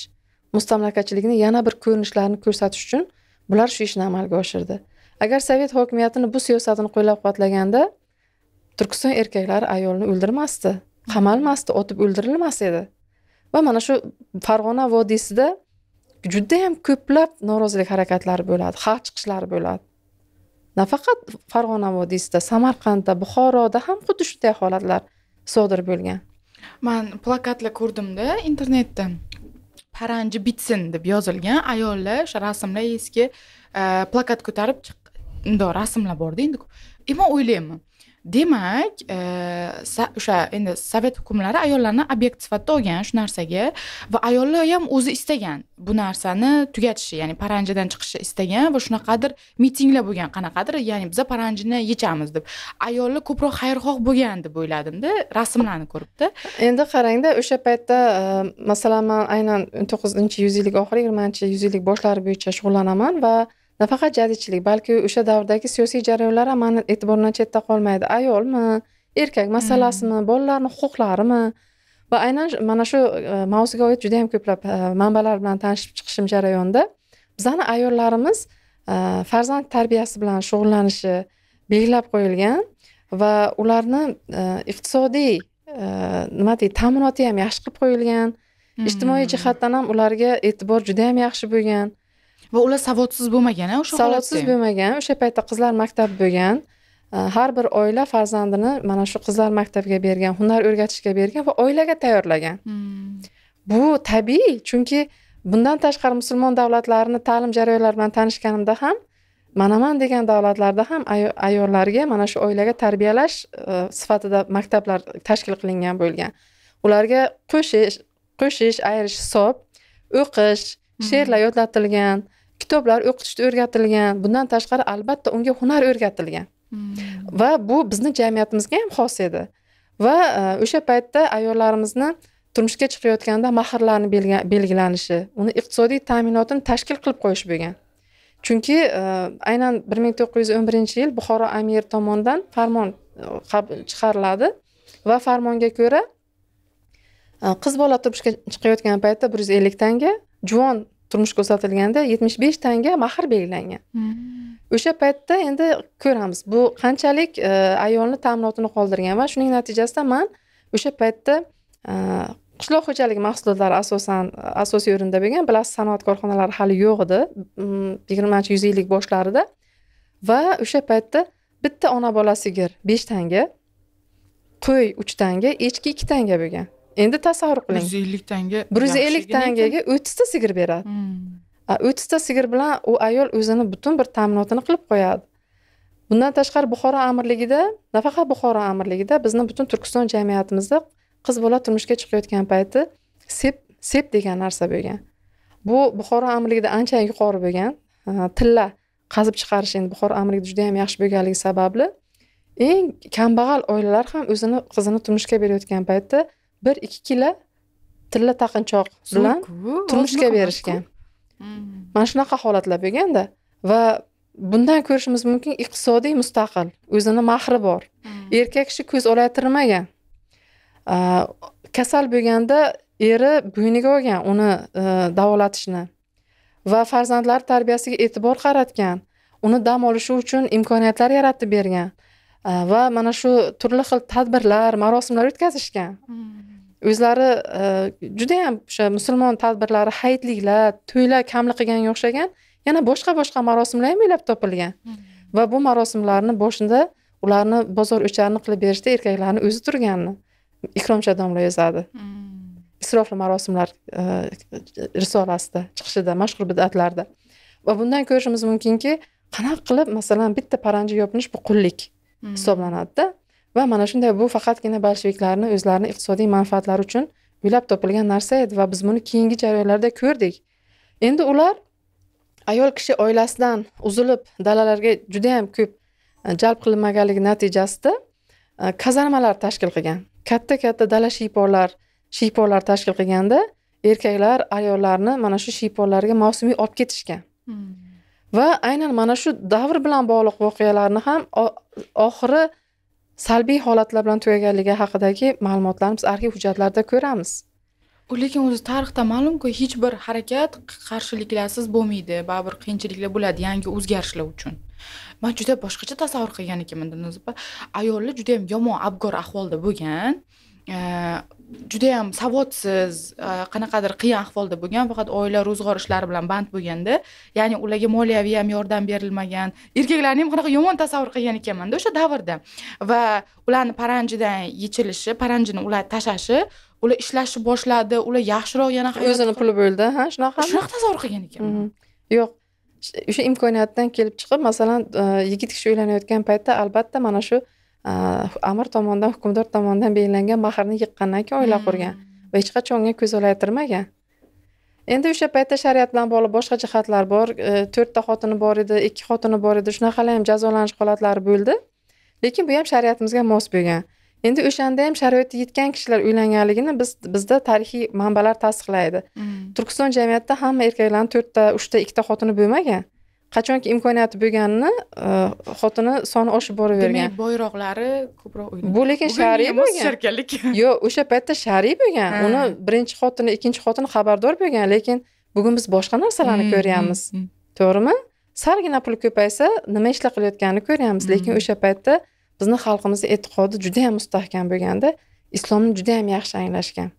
mustamlakachilikni yana bir ko'rinishlarini ko'rsatish uchun bular shu ishni amalga oshirdi. Agar Sovet hokimiyatini bu siyosatini qo'llab-quvvatlaganda Turkiston erkaklari ayolni o'ldirmasdi, qamalmasdi, otib o'ldirilmas edi. Va mana shu Farg'ona vodiysida juda ham ko'plab norozilik harakatlari bo'ladi, xalq chiqishlari bo'ladi. Nafaqat Farg'ona vodiysida, Samarqandda, Buxoroda ham xuddi shunday holatlar sodir bo'lgan. Men plakatlar ko'rdimda internetda. Paranji bitsin deb yozilgan ayollar o'sha rasmlar eski plakat ko'tarib chiqdi, rasmlar borda endi. Men o'ylayman. Demak, o'sha endi Sovet hukumlari ayollarni obyekt sifatida olgan shu narsaga va ayollar ham o'zi istagan bu narsani tugatishi, ya'ni paranjidan chiqishni istagan va shunaqadir mitinglar bo'lgan, qanaqadir, ya'ni biza paranjini yechamiz deb. Ayollar ko'proq xayrixoh bo'lgan deb o'yladimda, rasmlarni ko'ribdi. Endi qarangda, o'sha paytda masalan men aynan 19-yuzillik oxiri, 20-yuzillik boshlari bo'yicha shug'ullanaman va nafaqat jadidchilik, balki o'sha davrdagi siyosiy jarayonlar ham meni e'tiborimdan chetda qolmaydi. Ayolmi, Erkak masalasimi, bolalarning huquqlarimi va aynan mana shu mavzuga oid juda ham ko'plab manbalar bilan tanishib chiqishim jarayonida bizani ayollarimiz farzand tarbiyasi bilan shug'ullanishi belgilab qo'yilgan va ularni iqtisodiy nima deydi, ta'minoti ham yaxshi qilib qo'yilgan. Ijtimoiy jihatdan ham ularga e'tibor juda ham yaxshi bo'lgan. Va ular savodsiz bo'lmagan, o'sha holatda. Savodsiz bo'lmagan. O'sha paytda qizlar maktabi bo'lgan. Har bir oila farzandini mana shu qizlar maktabiga bergan, hunar o'rgatishga bergan va oilaga tayyorlagan. Bu tabiiy, chunki bundan tashqari musulmon davlatlarini ta'lim jarayonlari bilan tanishganimda ham, manaman degan davlatlarda ham ayollarga mana shu oilaga tarbiyalash sifatida maktablar tashkil qilingan bo'lgan. Ularga qo'shish, ayirish, hisob, o'qish, she'rlar yodlatilgan, kitoblar o'qitishda o'rgatilgan. Bundan tashqari albatta unga hunar o'rgatilgan. Va bu bizni jamiyatimizga ham xos edi. Va o'sha paytda ayollarimizni turmushga chiqayotganda mahrlarni belgilanishi, uni iqtisodiy ta'minotini tashkil qilib qo'yish bo'lgan. Chunki aynan 1911-yil Buxoro amiri tomonidan farmon chiqariladi va farmonga ko'ra qiz bola turmushga chiqayotgan paytda 150 tanga, juvon turmushga uzatilganda 75 tanga mahr belgilangan. O'sha paytda endi ko'ramiz, bu qanchalik ayolni ta'minotini qoldirgan va shuning natijasida men o'sha paytda qishloq xo'jaligi mahsulotlari asosan asosiy o'rinda bo'lgan, bilasiz, sanoat korxonalari hali yo'q edi 20-yuzlik boshlarida va o'sha paytda bitta ona bola sigir 5 tanga, qo'y 3 tanga, echki 2 tanga bo'lgan. Endi tasavvur qiling. 150 tanga. 150 tangaga 30 ta sigir beradi. 30 ta sigir bilan u ayol o'zini butun bir ta'minotini qilib qo'yadi. Bundan tashqari Buxoro amirligida, nafaqat Buxoro amirligida, bizni butun Turkiston jamiyatimizda qiz bola turmushga chiqayotgan payti sep degan narsa bo'lgan. Bu Buxoro amirligida ancha yuqori bo'lgan. Tilla qazib chiqarish endi Buxoro amirligida juda ham yaxshi bo'lganligi sababli eng kambag'al oilalar ham o'zini qizini turmushga berayotgan paytda 1-2 kilo tilla taqinchoq bilan turmushga berishgan. Mana shunaqa holatlar bo'lganda va bundan ko'rishimiz mumkin, iqtisodiy mustaqil, o'zini mahri bor. Erkak kishi ko'z olaytirmagan. Kasal bo'lganda eri bo'yniga olgan uni davolatishni va farzandlar tarbiyasiga e'tibor qaratgan, uni dam olishi uchun imkoniyatlar yaratib bergan va mana shu turli xil tadbirlar, marosimlar o'tkazishgan. O'zlari juda ham o'sha musulmon tadbirlari, hayitliklar, to'ylar kamlik qilganga o'xshagan, yana boshqa-boshqa marosimlar ham o'ylab topilgan. Va bu marosimlarni boshida ularni bozor o'charini qilib berishda erkaklarni o'zi turganini Ikromcha domla yozadi. Isrofli marosimlar risolasida, chiqishida, mashhur bid'atlarda. Va bundan ko'rishimiz mumkinki, qanaqa qilib, masalan, bitta paranji yopinish bu qullik hisoblanadi-da. Va mana shunday bu faqatgina bolsheviklarni o'zlarini iqtisodiy manfaatlari uchun o'ylab topilgan narsa edi va biz buni keyingi jarayonlarda ko'rdik. Endi ular ayol kishi oilasidan uzilib dalalarga juda ham ko'p jalb qilinmaganligi natijasida kazarmalar tashkil qilgan. Katta-katta dala shiyponlar tashkil qilganda erkaklar ayollarni mana shu shiyponlarga mavsumiy olib ketishgan. Va aynan mana shu davr bilan bog'liq voqealarni ham oxiri salbiy holatlar bilan tugaganligi haqidagi ma'lumotlarni biz arxiv hujjatlarida ko'ramiz. U lekin o'zi tarixda ma'lumku, hech bir harakat qarshiliklarsiz bo'lmaydi, baribir qiyinchiliklar bo'ladi yangi o'zgarishlar uchun. Men juda boshqacha tasavvur qilgan ekanman, Dilnoza opa. Ayollar juda ham yomon abgor ahvolda bo'lgan, juda ham savodsiz, qanaqadir qiyin ahvolda bo'lgan, faqat oila ro'zg'or ishlari bilan band bo'lganda, ya'ni ularga moliyaviy ham yordam berilmagan. Erkaklarni ham qanaqa yomon tasavvur qilgan ekanman-da o'sha davrda. Va ularni paranjidan yechilishi, paranjini ular tashashi, ular ishlashni boshladi, ular yaxshiroq yana hayot o'zini puli bo'ldi, ha, shunaqami? Shunaqa tasavvur qilgan ekanman. Yo'q, o'sha imkoniyatdan kelib chiqib, masalan, yigit kishi uylanayotgan paytda albatta mana shu amir tomonidan, hukmdor tomonidan belgilangan mahrni yiqqandan keyin oila qurgan va hech qachon unga ko'z olaytirmagan. Endi o'sha paytda shariat bilan bog'liq boshqa jihatlar bor. 4 ta xotini bor edi, 2 xotini bor edi, shunaqalar ham jazolanish holatlari bo'ldi. Lekin bu ham shariatimizga mos bo'lgan. Endi o'shanda ham sharoiti yetgan kishilar uylanganligini bizda tarixiy manbalar tasdiqlaydi. Turkiston jamiyatida hamma erkaklarning 4 ta, 3 ta, 2 ta xotini bo'lmagan. Qachonki imkoniyati bo'lganini xotini soni oshib boravergan. Demak, boyroqlari ko'proq o'ylagan. Bu lekin shariy bo'lgan. Yo'q, o'sha paytda shariy bo'lgan. Uni birinchi xotini, ikkinchi xotini xabardor bo'lgan, lekin bugun biz boshqa narsalarni ko'ryapmiz. To'g'rimi? Salgina pul ko'paysa, nima ishlar qilayotganini ko'ryapmiz, lekin o'sha paytda bizni xalqimizning e'tiqodi juda ham mustahkam bo'lganda, islomni juda ham yaxshi anglashgan.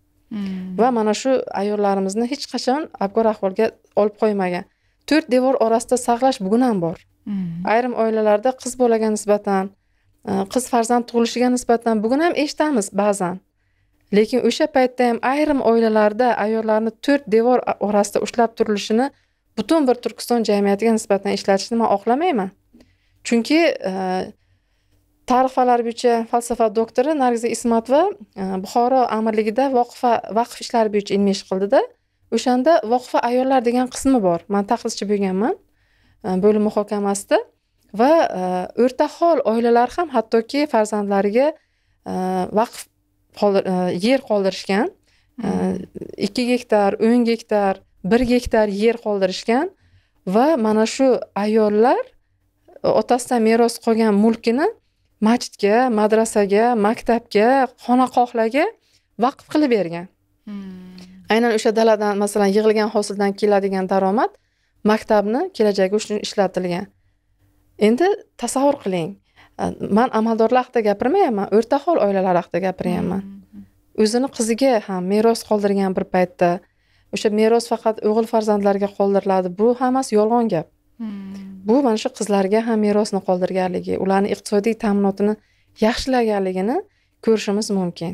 Va mana shu ayollarimizni hech qachon abgor ahvolga olib qo'ymagan. 4 devor orasida saqlash bugun ham bor. Ayrim oilalarda qiz bolaga nisbatan, qiz farzand tug'ilishiga nisbatan bugun ham eshitamiz ba'zan. Lekin o'sha paytda ham ayrim oilalarda ayollarni 4 devor orasida ushlab turilishini butun bir Turkiston jamiyatiga nisbatan ishlatishni men oqlamayman. Chunki tarix fanlari bo'yicha falsafa doktori Nargiza Ismatova Buxoro amirligida vaqf ishlari bo'yicha ilmiy ish qildida. O'shanda vaqfa ayollar degan qismi bor. Men taxlischi bo'lganman bo'lim muhokamasida va o'rtahol oilalar ham hattoki farzandlariga vaqf yer qoldirishgan. 2 gektar, 10 gektar, 1 gektar yer qoldirishgan va mana shu ayollar otasidan meros qolgan mulkini masjidga, madrasaga, maktabga, xonaqohlarga vaqf qilib bergan. Aynan o'sha daladan, masalan, yig'ilgan hosildan keladigan daromad maktabni kelajagi uchun ishlatilgan. Endi tasavvur qiling. Men amaldorlar haqida gapirmayapman, o'rtahol oilalar haqida gapiryapman. O'zini qiziga ham meros qoldirgan bir paytda o'sha meros faqat o'g'il farzandlarga qoldiriladi. Bu hammasi yolg'on gap. Bu mana shu qizlarga ham merosni qoldirganligi, ularning iqtisodiy ta'minotini yaxshilaganligini ko'rishimiz mumkin.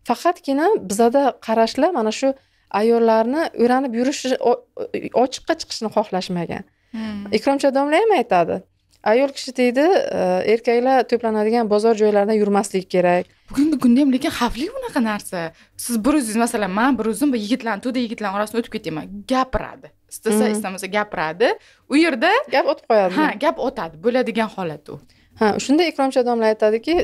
Faqatgina bizada qarashlar mana shu ayollarni o'ranib yurishi, ochiqqa chiqishini xohlashmagan. Ikromcha domla ham aytadi. Ayol kishi deydi, erkaklar to'planadigan bozor joylaridan yurmaslik kerak. Bugungi kunda ham lekin xavfli bunaqa narsa. Siz bir o'zingiz, masalan, men bir o'zim bir yigitlarni, to'da yigitlarning orasida o'tib ketaman, gapiradi. Istasa, istamasa gapiradi. U yerda gap otib qo'yadi. Ha, gap otadi, bo'ladigan holat u. Ha, shunda Ikromcha domla aytadiki,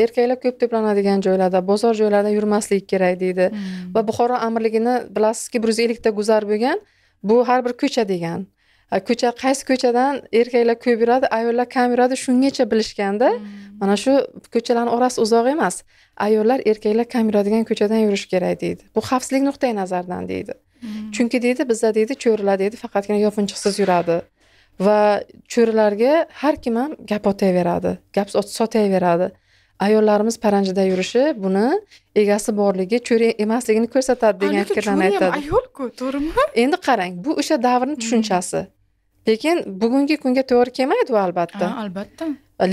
erkaklar ko'p to'planadigan joylarda, bozor joylarida yurmaslik kerak deydi. Va Buxoro amirligini bilasizki, 150 ta guzar bo'lgan, bu har bir ko'cha degan. Ko'cha, qaysi ko'chadan erkaklar ko'p yuradi, ayollar kam yuradi, shungacha bilishganda, mana shu ko'chalarning orasi uzoq emas. Ayollar erkaklar kam yuradigan ko'chadan yurish kerak deydi. Bu xavfsizlik nuqtai nazaridan deydi. Chunki deydi, bizda deydi, cho'rilar deydi, faqatgina yopinchiqsiz yuradi. Va cho'rilarga har kim ham gap otaveradi, gap sotaveradi. Ayollarimiz paranjida yurishi buni egasi borligi, cho'ri emasligini ko'rsatadi degan fikrlarni aytadi. Ayol-ku, to'g'rimi? Endi qarang, bu o'sha davrning tushunchasi. Lekin bugungi kunga to'g'ri kelmaydi u albatta. Albatta.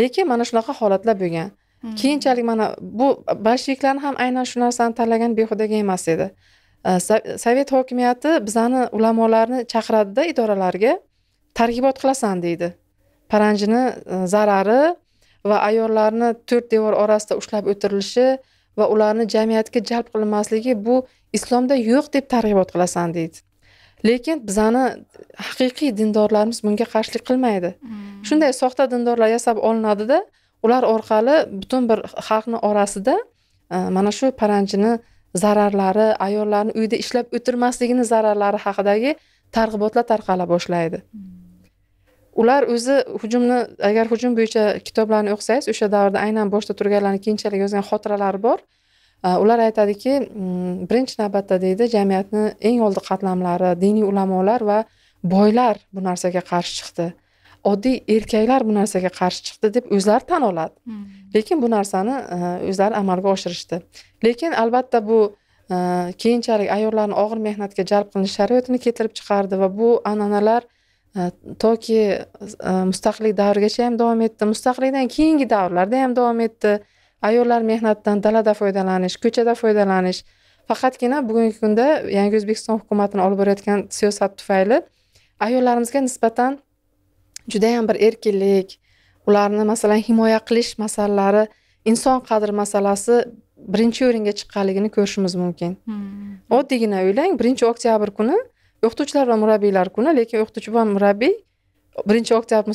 Lekin mana shunaqa holatlar bo'lgan. Keyinchalik mana bu bolsheviklarni ham aynan shu narsani tanlagan behudaga emas edi. Sovet hokimiyati bizani ulamolarni chaqiradida idoralarga, targ'ibot qilasan deydi. Paranjini zarari va ayollarni 4 devor orasida ushlab o'tirilishi va ularni jamiyatga jalb qilinmasligi bu islomda yo'q deb targ'ibot qilasan deydi. Lekin bizani haqiqiy dindorlarimiz bunga qarshilik qilmaydi. Shunday soxta dindorlar yasab olinadida, ular orqali butun bir xalqning orasida mana shu paranjini zararlari, ayollarni uyda ishlab o'tirmasligini zararlari haqidagi targ'ibotlar tarqala boshlaydi. Ular o'zi hujumni, agar hujum bo'yicha kitoblarni o'qisangiz, o'sha davrda aynan boshda turganlarning keyinchalik yozgan xotiralari bor. Ular aytadiki, birinchi navbatda deydi, jamiyatni eng oldi qatlamlari, diniy ulamolar va boylar bu narsaga qarshi chiqdi. Oddiy erkaklar bu narsaga qarshi chiqdi deb o'zlari tan oladi. Lekin bu narsani o'zlari amalga oshirishdi. Lekin albatta bu keyinchalik ayollarni og'ir mehnatga jalb qilinish sharoitini keltirib chiqardi va bu an'analar toki mustaqillik davrigacha ham davom etdi, mustaqillikdan keyingi davrlarda ham davom etdi. Ayollar mehnatdan dalada foydalanish, ko'chada foydalanish. Faqatgina bugungi kunda yangi O'zbekiston hukumatini olib borayotgan siyosat tufayli ayollarimizga nisbatan juda ham bir erkinlik, ularni masalan himoya qilish masalalari, inson qadri masalasi birinchi o'ringa chiqqanligini ko'rishimiz mumkin. Oddiygina o'ylang, 1-oktyabr kuni o'qituvchilar va murabbiylar kuni, lekin o'qituvchi va murabbiy 1-oktyabr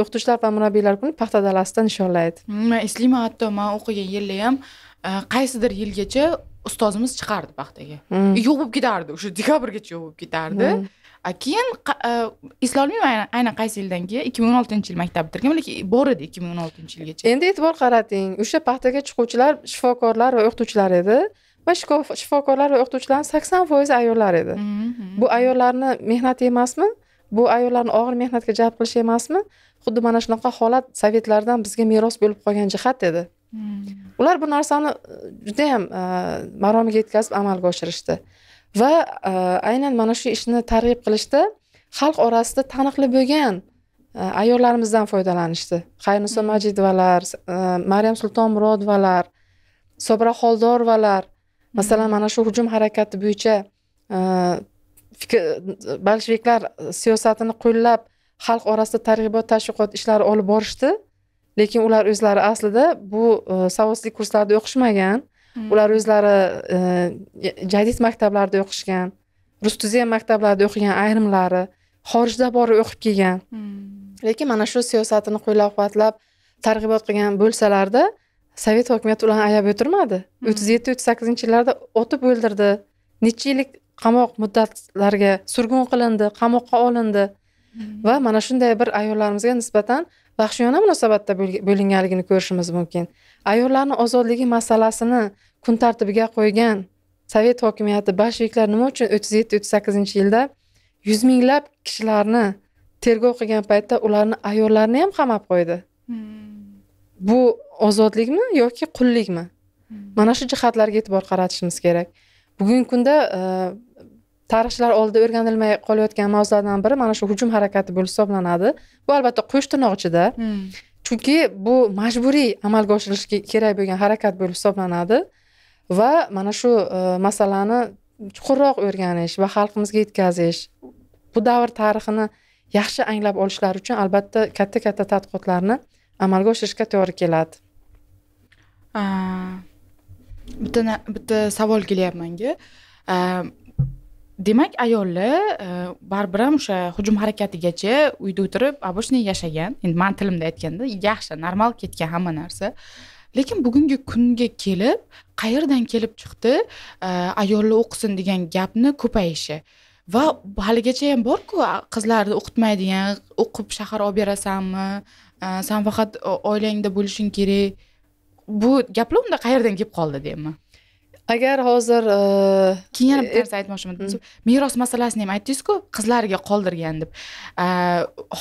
o'qituvchilar va murabbiylar kuni paxta dalasida nishonlaydi. Men eslayman, hatto men o'qigan yilda ham qaysidir yilgacha ustozimiz chiqardi paxtaga. Yo'q bo'lib ketardi, o'sha dekabrgacha yo'q bo'lib ketardi. Keyin eslolmayman aynan qaysi yildan keyin, 2016-yil maktab bitirganman, lekin bor edi 2016-yilgacha. Endi e'tibor qarating, o'sha paxtaga chiquvchilar shifokorlar va o'qituvchilar edi va shifokorlar va o'qituvchilarning 80% ayollar edi. Bu ayollarni mehnati emasmi? Bu ayollarni og'ir mehnatga jalb qilish emasmi? Xuddi mana shunaqa holat sovetlardan bizga meros bo'lib qolgan jihat edi. Ular bu narsani juda ham maromiga yetkazib amalga oshirishdi. Va aynan mana shu ishni targ'ib qilishda xalq orasida taniqli bo'lgan ayollarimizdan foydalanishdi. Xayriso Majidovalar, Maryam Sultonmurodovalar, Sobira Xoldorovalar, masalan, mana shu hujum harakati bo'yicha bolsheviklar siyosatini qo'llab xalq orasida targ'ibot tashviqot ishlari olib borishdi. Lekin ular o'zlari aslida bu savodsizlik kurslarida o'qishmagan. Ular o'zlari jadid maktablarida o'qishgan, rus tuzem maktablarida o'qigan, ayrimlari xorijda borib o'qib kelgan. Lekin mana shu siyosatini qo'llab-quvvatlab targ'ibot qilgan bo'lsalarda sovet hokimiyati ularni ayab o'tirmadi. 37-38-yillarda otib o'ldirdi. Necha yillik qamoq muddatlariga surgun qilindi, qamoqqa olindi. Va mana shunday bir ayollarimizga nisbatan vahshiyona munosabatda bo'linganligini ko'rishimiz mumkin. Ayollarning ozodligi masalasini kun tartibiga qo'ygan sovet hokimiyati, bolsheviklar nima uchun 37-38-yilda yuz minglab kishilarni tergov qilgan paytda ularni ayollarni ham qamab qo'ydi? Bu ozodlikmi yoki qullikmi? Mana shu jihatlarga e'tibor qaratishimiz kerak. Bugungi kunda tarixchilar oldida o'rganilmay qolayotgan mavzulardan biri mana shu hujum harakati bo'lib hisoblanadi. Bu albatta qo'sh tirnoq ichida. Chunki bu majburiy amalga oshirilishi kerak bo'lgan harakat bo'lib hisoblanadi va mana shu masalani chuqurroq o'rganish va xalqimizga yetkazish, bu davr tarixini yaxshi anglab olishlari uchun albatta katta-katta tadqiqotlarni amalga oshirishga to'g'ri keladi. Bitta savol kelyapti menga. Demak, ayollar baribir ham o'sha hujum harakatigacha uyda o'tirib обычный yashagan. Endi men tilimda aytganda yaxshi, normal ketgan hamma narsa. Lekin bugungi kunga kelib, qayerdan kelib chiqdi ayollar o'qisin degan gapni ko'payishi? Va haligacha ham bor-ku, qizlarni o'qitmaydigan, o'qib shahar olib berasanmi, sen faqat oilangda bo'lishing kerak. Bu gaplar unda qayerdan kelib qoldi deyman. Agar hozir keyin yana bir narsa aytmoqchiman. Meros masalasini ham aytdingiz-ku, qizlarga qoldirgan deb.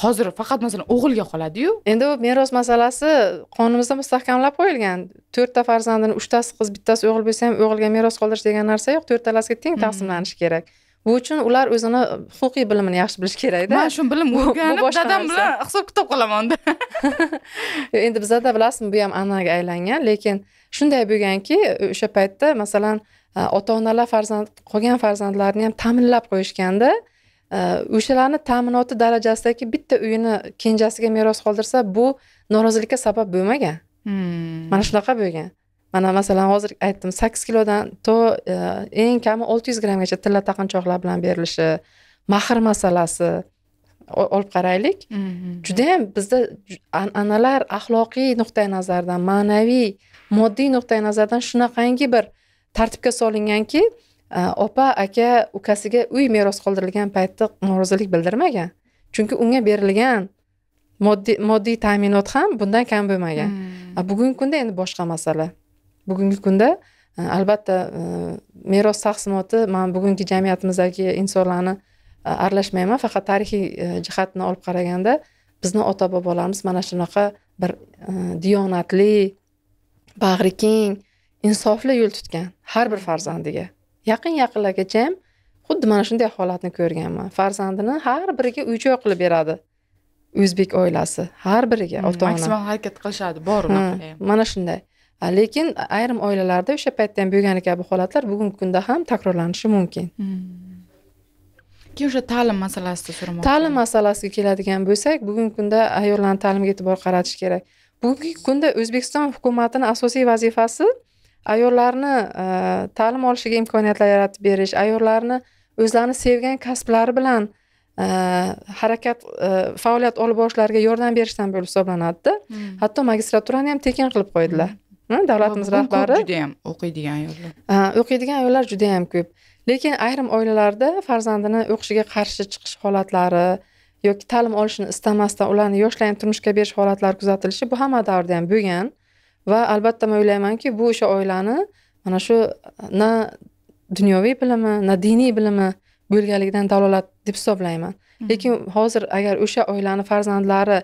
Hozir faqat masalan o'g'ilga qoladi-yu. Endi bu meros masalasi qonunimizda mustahkamlab qo'yilgan. 4 ta farzandini 3 tasi qiz, bittasi o'g'il bo'lsa ham o'g'ilga meros qoldirish degan narsa yo'q, 4 talasiga teng taqsimlanishi kerak. Bu uchun ular o'zini huquqiy bilimini yaxshi bilish kerakda. Men shu bilim o'rganib, dadam bilan hisob-kitob qilaman unda. Endi bizada bilasizmi, bu ham an'anaga aylangan, lekin shunday bo'lganki, o'sha paytda masalan ota-onalar farzand qolgan farzandlarini ham ta'minlab qo'yishganda, o'shalarni ta'minoti darajasidagi bitta uyini kenjasiga meros qoldirsa, bu norozilikka sabab bo'lmagan. Mana shunaqa bo'lgan. Mana masalan hozir aytdim, 8 kilodan to eng kami 600 grammgacha tilla taqinchoqlar bilan berilishi, mahr masalasi olib qaraylik. Juda ham bizda an'analar axloqiy nuqtai nazardan, ma'naviy, moddiy nuqtai nazardan shunaqangi bir tartibga solinganki, opa, aka, ukasiga uy meros qoldirilgan paytda norozilik bildirmagan. Chunki unga berilgan moddiy ta'minot ham bundan kam bo'lmagan. Bugungi kunda endi boshqa masala. Bugungi kunda albatta meros taqsimoti, men bugungi jamiyatimizdagi insonlarni aralashmayman, faqat tarixiy jihatini olib qaraganda bizni ota-bobolarimiz mana shunaqa bir diyonatli, bag'ri keng, insofli yo'l tutgan har bir farzandiga. Yaqin-yaqinlargacha ham xuddi mana shunday holatni ko'rganman. Farzandini har biriga uy-joy qilib beradi. O'zbek oilasi har biriga ota-ona maksimal harakat qilishadi, bor unaqa ham. Mana shunday. Lekin ayrim oilalarda o'sha paytda ham bo'lgani kabi holatlar bugungi kunda ham takrorlanishi mumkin. Keyin o'sha ta'lim masalasida so'ramoqchiman. Ta'lim masalasiga keladigan bo'lsak, bugungi kunda ayollarning ta'limiga e'tibor qaratish kerak. Bugungi kunda O'zbekiston hukumatining asosiy vazifasi ayollarni ta'lim olishiga imkoniyatlar yaratib berish, ayollarni o'zlarini sevgan kasblari bilan harakat faoliyat olib borishlariga yordam berishdan bo'lib hisoblanadi. Hatto magistraturani ham tekin qilib qo'ydilar. Davlatimiz rahbari juda ham o'qiydigan ayollar. O'qiydigan ayollar juda ham ko'p. Lekin ayrim oilalarda farzandini o'qishiga qarshi chiqish holatlari yoki ta'lim olishini istamasdan ularni yoshlayam turmushga berish holatlari kuzatilishi bu hamma davrda ham bo'lgan. Va albatta men o'ylaymanki, bu o'sha oilani mana shu na dunyoviy bilimi, na diniy bilimi bo'lganligidan dalolat deb hisoblayman. Lekin hozir agar o'sha oilani farzandlari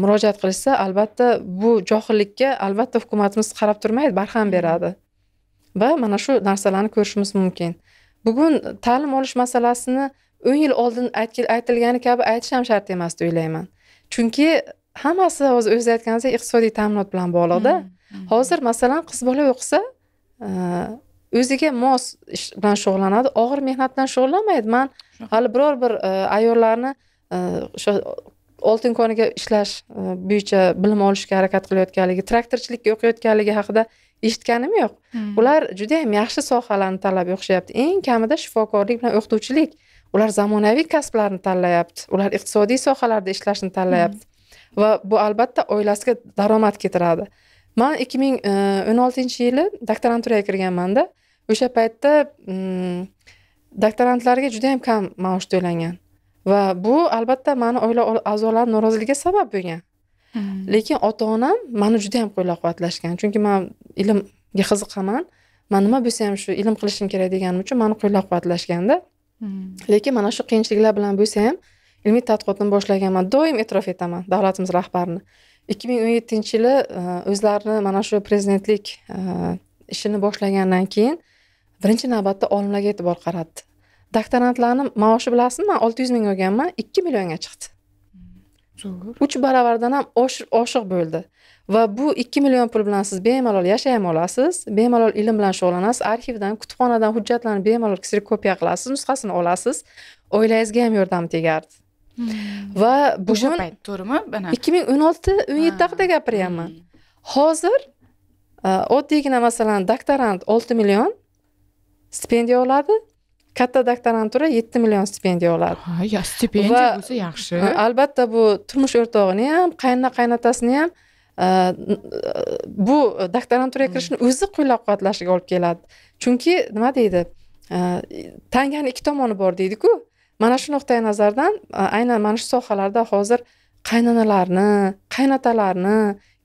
murojaat qilishsa, albatta bu johillikka albatta hukumatimiz qarab turmaydi, barham beradi. Va mana shu narsalarni ko'rishimiz mumkin. Bugun ta'lim olish masalasini 10 yil oldin aytilgani kabi aytish ham shart emas deb o'ylayman. Chunki hammasi hozir o'zingiz aytganingizdek iqtisodiy ta'minot bilan bog'liqda. Hozir masalan qiz bola o'qisa, o'ziga mos ish bilan shug'ullanadi, og'ir mehnat bilan shug'ullanmaydi. Men hali biror bir ayollarni o'sha oltin koniga ishlash bo'yicha bilim olishga harakat qilayotganligi, traktorchilikka o'qiyotganligi haqida eshitganim yo'q. Ular juda ham yaxshi sohalarni tanlab o'qishyapti. Eng kamida shifokorlik bilan o'qituvchilik. Ular zamonaviy kasblarni tanlayapti. Ular iqtisodiy sohalarda ishlashni tanlayapti. Va bu albatta oilasiga daromad keltiradi. Men 2016-yili doktoranturaga kirganmanda, o'sha paytda doktorantlarga juda ham kam maosh to'langan. Va bu albatta meni oila a'zolarim noroziligiga sabab bo'lgan. Lekin ota-onam meni juda ham qo'llab-quvvatlashgan. Chunki men ilmga qiziqaman. Men nima bo'lsa ham shu ilm qilishim kerak deganim uchun meni qo'llab-quvvatlashganda. Lekin mana shu qiyinchiliklar bilan bo'lsa ham ilmiy tadqiqotni boshlaganman. Doim e'tirof etaman davlatimiz rahbarini. 2017-yili o'zlarini mana shu prezidentlik ishini boshlagandan keyin birinchi navbatda olimlarga e'tibor qaratdi. Doktorantlarning maoshi bilasizmi, men 600 ming olganman, 2 millionga chiqdi. Zo'r. 3 baravardan ham oshiq bo'ldi. Va bu 2 million pul bilan siz bemalol yashay ham olasiz, bemalol ilm bilan shug'ullanasiz, arxivdan, kutubxonadan hujjatlarni bemalol ksirokopiya qilasiz, nusxasini olasiz, oilangizga ham yordam tegardi. Va O'sha bugun payt, to'g'rimi? Mana 2016-17 haqida gapiryapman. Hozir oddiygina masalan doktorant 6 million stipendiya oladi, katta doktorantura 7 million stipendiya oladi. Ha, ya stipendiya bo'lsa yaxshi. Albatta bu turmush o'rtog'ini ham, qaynona qaynotasini ham bu doktoranturaga kirishni o'zi qo'llab-quvvatlashiga olib keladi. Chunki nima deydi? Tangani ikki tomoni bor deydi-ku. Mana shu nuqtai nazardan aynan mana shu sohalarda hozir qaynonalarni, qaynotalarni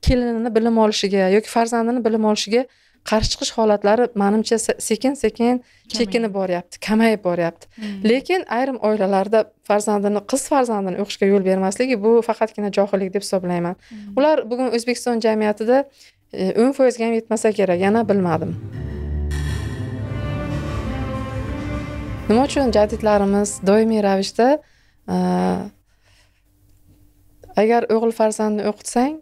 kelinini bilim olishiga yoki farzandini bilim olishiga qarshi chiqish holatlari menimcha sekin-sekin chekinib boryapti, kamayib boryapti. Lekin ayrim oilalarda farzandini, qiz farzandini o'qishga yo'l bermasligi bu faqatgina johillik deb hisoblayman. Ular bugun O'zbekiston jamiyatida 10% ga ham yetmasa kerak, yana bilmadim. Nima uchun jadidlarimiz doimiy ravishda agar o'g'il farzandni o'qitsang,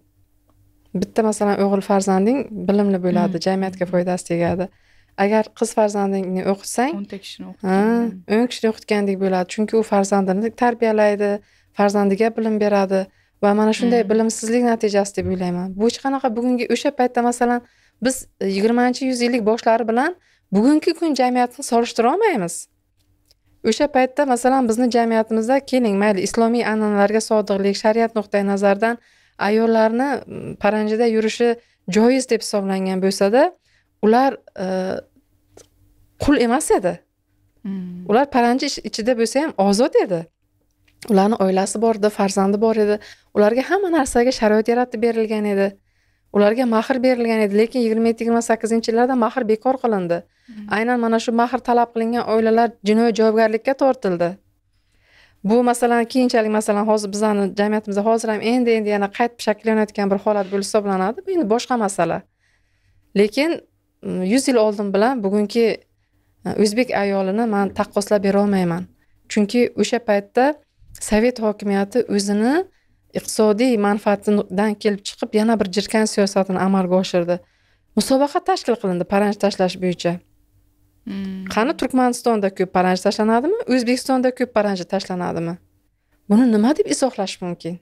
bitta masalan o'g'il farzanding bilimli bo'ladi, jamiyatga foydasi tegadi. Agar qiz farzandingni o'qitsang, 10 ta kishini o'qitgan. 10 kishini o'qitgandek bo'ladi. Chunki u farzandini tarbiyalaydi, farzandiga bilim beradi va mana shunday bilimsizlik natijasi deb o'ylayman. Bu hech qanaqa bugungi o'sha paytda masalan biz 20-yuzillik boshlari bilan bugungi kun jamiyatni solishtira olmaymiz. O'sha paytda masalan bizni jamiyatimizda keling mayli islomiy an'analarga sodiqlik, shariat nuqtai nazaridan ayollarni paranjida yurishi joiz deb hisoblangan bo'lsa-da, ular qul emas edi. Ular paranji ichida bo'lsa ham ozod edi. Ularning oilasi bor edi, farzandi bor edi. Ularga hamma narsaga sharoit yaratib berilgan edi. Ularga mahr berilgan edi, lekin 27-28-yillarda mahr bekor qilindi. Aynan mana shu mahr talab qilingan oilalar jinoiy javobgarlikka tortildi. Bu masalan keyinchalik masalan hozir bizning jamiyatimizda hozir ham endi yana qaytib shakllanayotgan bir holat bo'lib hisoblanadi. Bu endi boshqa masala. Lekin 100 yil oldin bilan bugungi o'zbek ayolini men taqqoslab bera olmayman. Chunki o'sha paytda Sovet hokimiyati o'zini iqtisodiy manfaatidan kelib chiqib yana bir jirkan siyosatini amalga oshirdi. Musobaqa tashkil qilindi paranj tashlash bo'yicha. Qani Turkmanistonda ko'p paranj tashlanadimi, O'zbekistonda ko'p paranji tashlanadimi? Buni nima deb izohlash mumkin?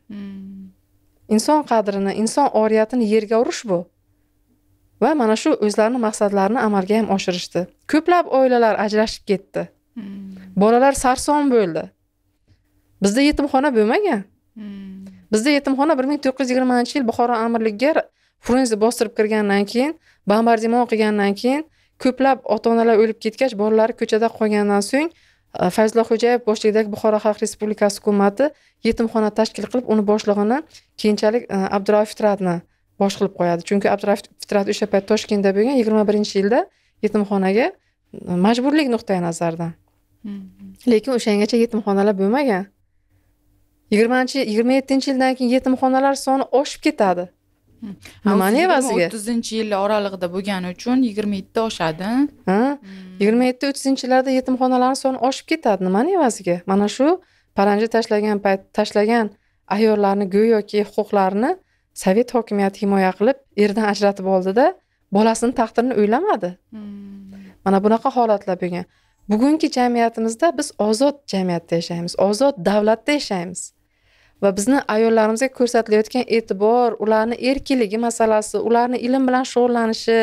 Inson qadrini, inson oriyatini yerga urish bu. Va mana shu o'zlarining maqsadlarini amalga ham oshirishdi. Ko'plab oilalar ajrashib ketdi. Bolalar sarson bo'ldi. Bizda yetimxona bo'lmagan. Bizda yetimxona 1920-yil Buxoro amirligiga Frunze bostirib kirgandan keyin, bombardimon qilgandan keyin Ko'plab ota-onalar o'lib ketgach, bolalari ko'chada qolgandan so'ng Fayzulla Xo'jayev boshchiligidagi Buxoro Xalq Respublikasi hukumati yetimxona tashkil qilib, uni boshlig'ini keyinchalik Abdurauf Fitratni bosh qilib qo'yadi. Chunki Abdurauf Fitrat o'sha payt Toshkentda bo'lgan, 21-yilda yetimxonaga majburlik nuqtai nazaridan. Lekin o'shangacha yetimxonalar bo'lmagan. 27-yildan keyin yetimxonalar soni oshib ketadi. Nimani evaziga? 30-yil oralig'ida bo'lgani uchun 27 oshadi. Ha? 27-30-yillarda yetimxonalarning soni oshib ketadi. Nimani evaziga? Mana shu paranji tashlagan payt tashlagan ayollarni go'yoki huquqlarini Sovet hokimiyati himoya qilib, erdan ajratib oldida, bolasini taqdirini o'ylamadi. Mana bunaqa holatlar bo'lgan. Bugungi jamiyatimizda biz ozod jamiyatda yashaymiz, ozod davlatda yashaymiz. Va bizni ayollarimizga ko'rsatilayotgan e'tibor, ularni erkinligi masalasi, ularni ilm bilan shug'ullanishi,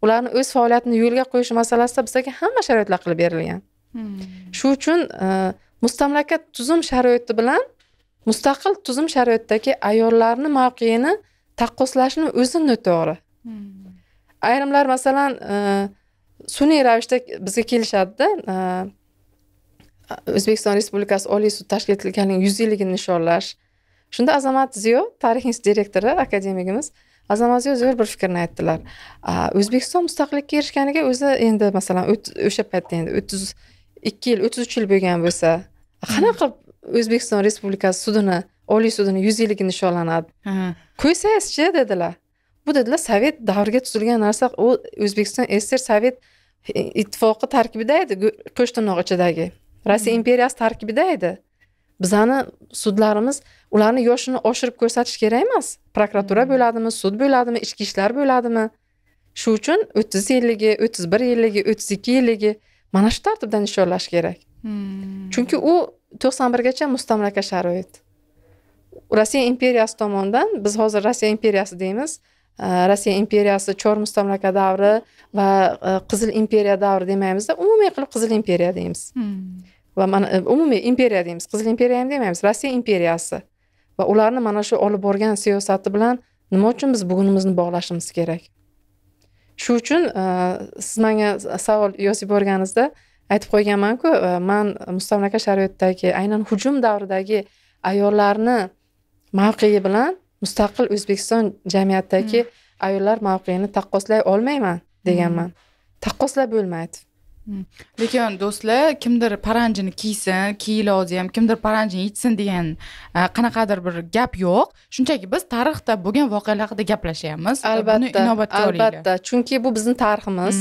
ularni o'z faoliyatini yo'lga qo'yishi masalasida bizga hamma sharoitlar qilib berilgan. Shu uchun mustamlaka tuzum sharoiti bilan mustaqil tuzum sharoitidagi ayollarni mavqeini taqqoslashni o'zi noto'g'ri. Ayrimlar masalan sun'iy ravishda bizga kelishadida, O'zbekiston Respublikasi Oliy sud tashkil etilganining 100 yilligini nishonlash. Shunda Azamat Ziyo, tarix instituti direktori, akademigimiz Azamat Ziyo zo'r bir fikrni aytdilar. O'zbekiston mustaqillikka erishganiga o'zi endi masalan o'sha paytda endi 32 yil, 33 yil bo'lgan bo'lsa, qanaqa qilib O'zbekiston Respublikasi sudini, Oliy sudini 100 yilligi nishonlanadi? Qo'ysangizchi dedilar. Bu dedilar Sovet davriga tuzilgan narsa, u O'zbekiston SSR Sovet ittifoqi tarkibida edi, qo'shtirnoq ichidagi. Rossiya imperiyasi tarkibida edi. Bizani sudlarimiz ularni yoshini oshirib ko'rsatish kerak emas. Prokuratura bo'ladimi, sud bo'ladimi, ichki ishlar bo'ladimi? Shu uchun 30 yilligi, 31 yilligi, 32 yilligi mana shu tartibda nishonlash kerak. Chunki u 91 gacha mustamlaka sharoit. Rossiya imperiyasi tomonidan, biz hozir Rossiya imperiyasi deymiz. Rossiya imperiyasi chor mustamlaka davri va Qizil imperiya davri demaymizda, umumiy qilib Qizil imperiya deymiz. Va mana umumiy imperiya deymiz, Qizil imperiya ham demaymiz, Rossiya imperiyasi. Va ularni mana shu olib borgan siyosati bilan nima uchun biz bugunimizni bog'lashimiz kerak? Shu uchun siz menga savol yozib borganingizda aytib qo'yganman-ku, men mustamlaka sharoitidagi, aynan hujum davridagi ayollarni mavqei bilan mustaqil O'zbekiston jamiyatidagi ayollar mavqeini taqqoslay olmayman deganman. Taqqoslab bo'lmaydi. Lekin do'stlar, kimdir paranjini kiysin, kiyilozi ham, kimdir paranjini yechsin degan qanaqadir bir gap yo'q. Shunchaki biz tarixda bo'lgan voqealar haqida gaplashyapmiz. Albatta, inobatga olinglar. Albatta, chunki bu bizning tariximiz.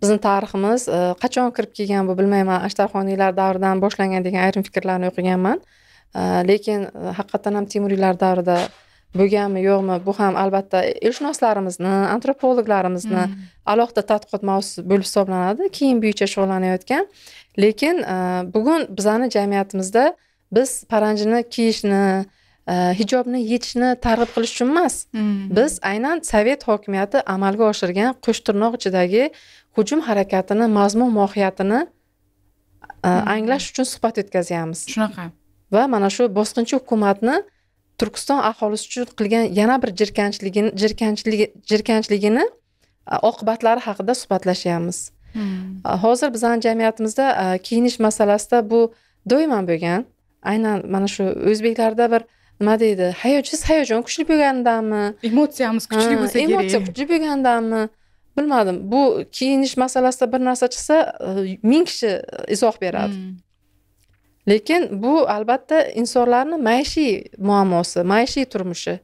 Bizning tariximiz qachon kirib kelgan bu bilmayman, Ashtarxoniylar davridan boshlangan degan ayrim fikrlarni o'qiganman. Lekin haqiqatan ham Temuriylar davrida bo'lganmi yo'qmi, bu ham albatta elshunoslarimizni, antropologlarimizni alohida tadqiqot mavzusi bo'lib hisoblanadi, keyin bo'yicha shug'ullanayotgan. Lekin bugun bizani jamiyatimizda biz paranjini kiyishni, hijobni yechishni targ'ib qilish uchun emas. Biz aynan Sovet hokimiyati amalga oshirgan qo'shtirnoq ichidagi hujum harakatini mazmun mohiyatini anglash uchun suhbat o'tkazyapmiz. Shunaqa. Va mana shu bosqinchi hukumatni Turkiston aholisi uchun qilgan yana bir jirkanchligini oqibatlari haqida suhbatlashyapmiz. Hozir bizning jamiyatimizda kiyinish masalasida bu doimo bo'lgan. Aynan mana shu o'zbeklarda bir nima deydi, hayajon kuchli bo'lgandanmi? Emotsiyamiz kuchli bo'lsa kerak. Emotsiya kuchli bo'lgandanmi? Bilmadim. Bu kiyinish masalasida bir narsa chiqsa, 1000 kishi izoh beradi. Lekin bu albatta insonlarning maishiy muammosi, maishiy turmushi.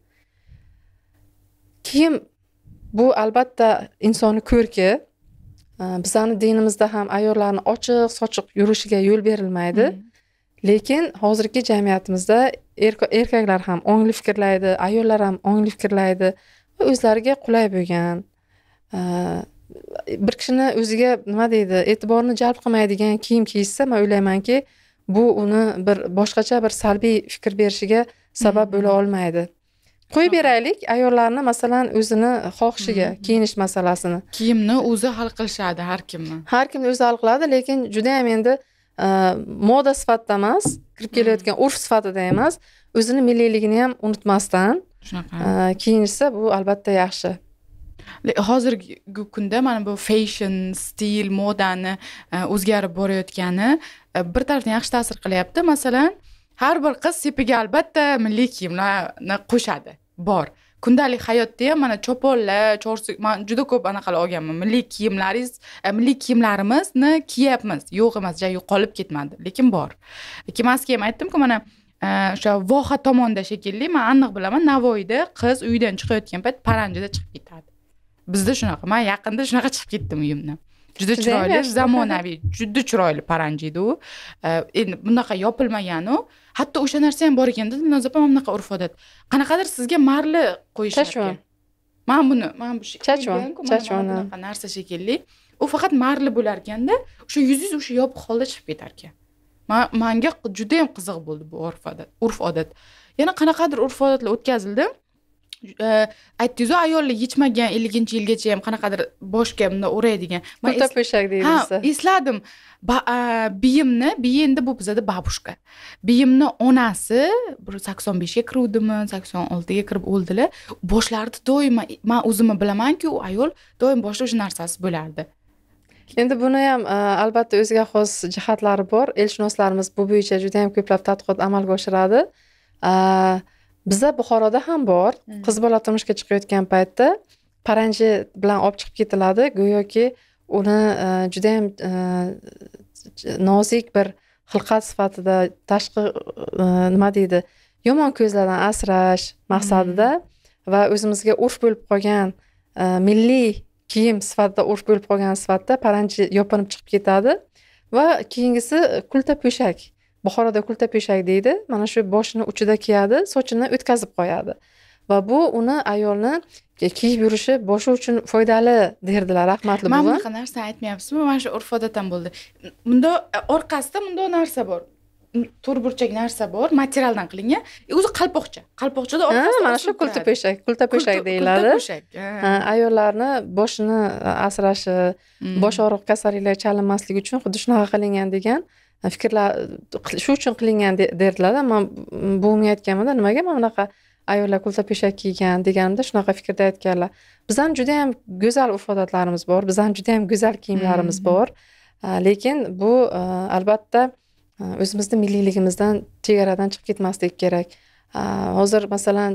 Kiyim bu albatta insonni ko'rki. Bizning dinimizda ham ayollarni ochiq, sochiq yurishiga yo'l berilmaydi. Lekin hozirgi jamiyatimizda erkaklar ham ongli fikrlaydi, ayollar ham ongli fikrlaydi va o'zlariga qulay bo'lgan, bir kishini o'ziga nima deydi, e'tiborni jalb qilmaydigan kiyim kiyishsa, men o'ylaymanki, bu uni bir boshqacha bir salbiy fikr berishiga sabab bo'la olmaydi. Qo'yib beraylik ayollarni masalan o'zini xohishiga kiyinish masalasini. Kiyimni o'zi hal qilishadi har kimni. Har kimni o'zi hal qiladi, lekin juda ham endi moda sifatida emas, kirib kelayotgan urf sifatida emas, o'zini milliyligini ham unutmasdan shunaqa kiyinishsa bu albatta yaxshi. Hozirgi kunda mana bu fashion, stil, modani o'zgarib borayotgani bir tarafdan yaxshi ta'sir qilyapti. Masalan, har bir qiz sepiga albatta milliy kiyimlarni qo'shadi. Bor. Kundalik hayotda ham mana choponlar, chorsi, men juda ko'p anaqalar olganman. Milliy kiyimlaringiz, milliy kiyimlarimizni kiyapmiz. Yo'q emas, ja yo'qolib ketmadi, lekin bor. Lekin maska ham aytdim-ku, mana o'sha voha tomonda shekilli, men aniq bilaman, Navoiyda qiz uydan chiqayotgan payt paranjida chiqib ketadi. Bizda shunaqa. Men yaqinda shunaqa chiqib ketdim uyimdan. Juda chiroyli, zamonaviy, juda chiroyli paranji edi u. Endi bunaqa yopilmagan u. Hatto o'sha narsa ham bor ekanda, Dilnoza opa, mana bunaqa urf-odat. Qanaqadir sizga marli qo'yishar ekan. Mana buni, mana bu chachvon, bunaqa narsa shekilli. U faqat marli bo'lar ekanda, o'sha yuzingiz o'sha yopiq holda chiqib ketar ekan. Menga juda ham qiziq bo'ldi bu urf-odat. Yana qanaqadir urf-odatlar o'tkazildi. Aytdingiz-ku, ayollar yechmagan 50-yilgacha ham qanaqadir boshga bunday o'raydigan. Kulta po'shak deymiz. Ha, esladim. Biyimni, biyi endi bu bizada babushka. Biyimni onasi bir 85 ga kiruvdimi, 86 ga kirib o'ldilar. Boshlarida doimo, men o'zimni bilamanki, u ayol doim boshida o'sha narsasi bo'lardi. Endi buni ham albatta o'ziga xos jihatlari bor. Elshunoslarimiz bu bo'yicha juda ham ko'plab tadqiqot amalga oshiradi. Bizda Buxoroda ham bor. Qiz bola turmushga chiqayotgan paytda paranji bilan olib chiqib ketiladi. Go'yoki uni juda ham nozik bir xilqat sifatida tashqi nima deydi, yomon ko'zlardan asrash maqsadida va o'zimizga urf bo'lib qolgan milliy kiyim sifatida urf bo'lib qolgan sifatida paranji yopinib chiqib ketadi va keyingisi kulta po'shak. Buxoroda kulta po'shak deydi. Mana shu boshini uchida kiyadi, sochini o'tkazib qo'yadi. Va bu uni ayolni kiyib yurishi boshi uchun foydali derdilar rahmatli buva. Mana bunaqa narsa aytmayapsizmi? Mana shu urf-odat ham bo'ldi. Bunda orqasida bunday narsa bor. To'rtburchak narsa bor, materialdan qilingan. O'zi qalpoqcha. Qalpoqchada orqasida mana shu kulta po'shak, kulta po'shak deyiladi. Ayollarni boshini asrashi, bosh og'riq kasalliklarga chalinmasligi uchun xuddi shunaqa qilingan degan fikrlar shu uchun qilingan derdilar. Men buvimga aytganimda, nimaga mana bunaqa ayollar kulta po'shak kiygan deganimda shunaqa fikrda aytganlar. Bizning juda ham go'zal urf-odatlarimiz bor, bizning juda ham go'zal kiyimlarimiz bor. Lekin bu albatta o'zimizni milliyligimizdan, chegaradan chiqib ketmaslik kerak. Hozir masalan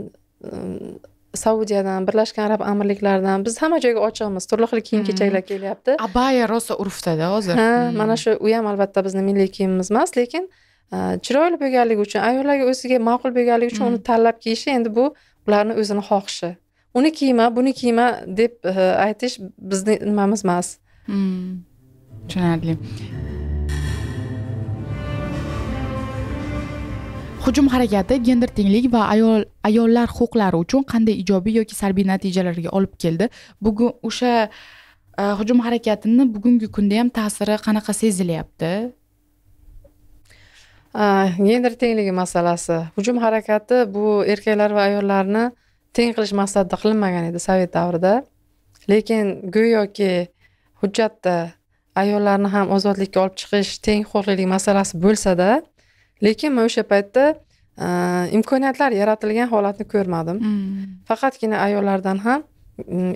Saudiyadan, Birlashgan Arab Amirliklaridan biz hamma joyga ochiqmiz. Turli xil kiyim-kechaklar kelyapti. Abaya rosa urfda hozir. Ha, mana shu u ham albatta bizning milliy kiyimimiz emas, lekin chiroyli bo'lganligi uchun, ayollarga o'ziga ma'qul bo'lganligi uchun uni tanlab kiyishi endi bu ularning o'zini xohishi. Uni kiyma, buni kiyma deb aytish bizning nimamiz emas. Tushunarli. Hujum harakati gender tenglik va ayollar huquqlari uchun qanday ijobiy yoki salbiy natijalarga olib keldi? Bugun o'sha hujum harakatini bugungi kunda ham ta'siri qanaqa sezilyapti? Gender tengligi masalasi. Hujum harakati bu erkaklar va ayollarni teng qilish maqsadida qilinmagan edi Sovet davrida. Lekin go'yoki hujjatda ayollarni ham ozodlikka olib chiqish, teng huquqlilik masalasi bo'lsa-da, lekin men o'sha paytda imkoniyatlar yaratilgan holatni ko'rmadim. Faqatgina ayollardan ham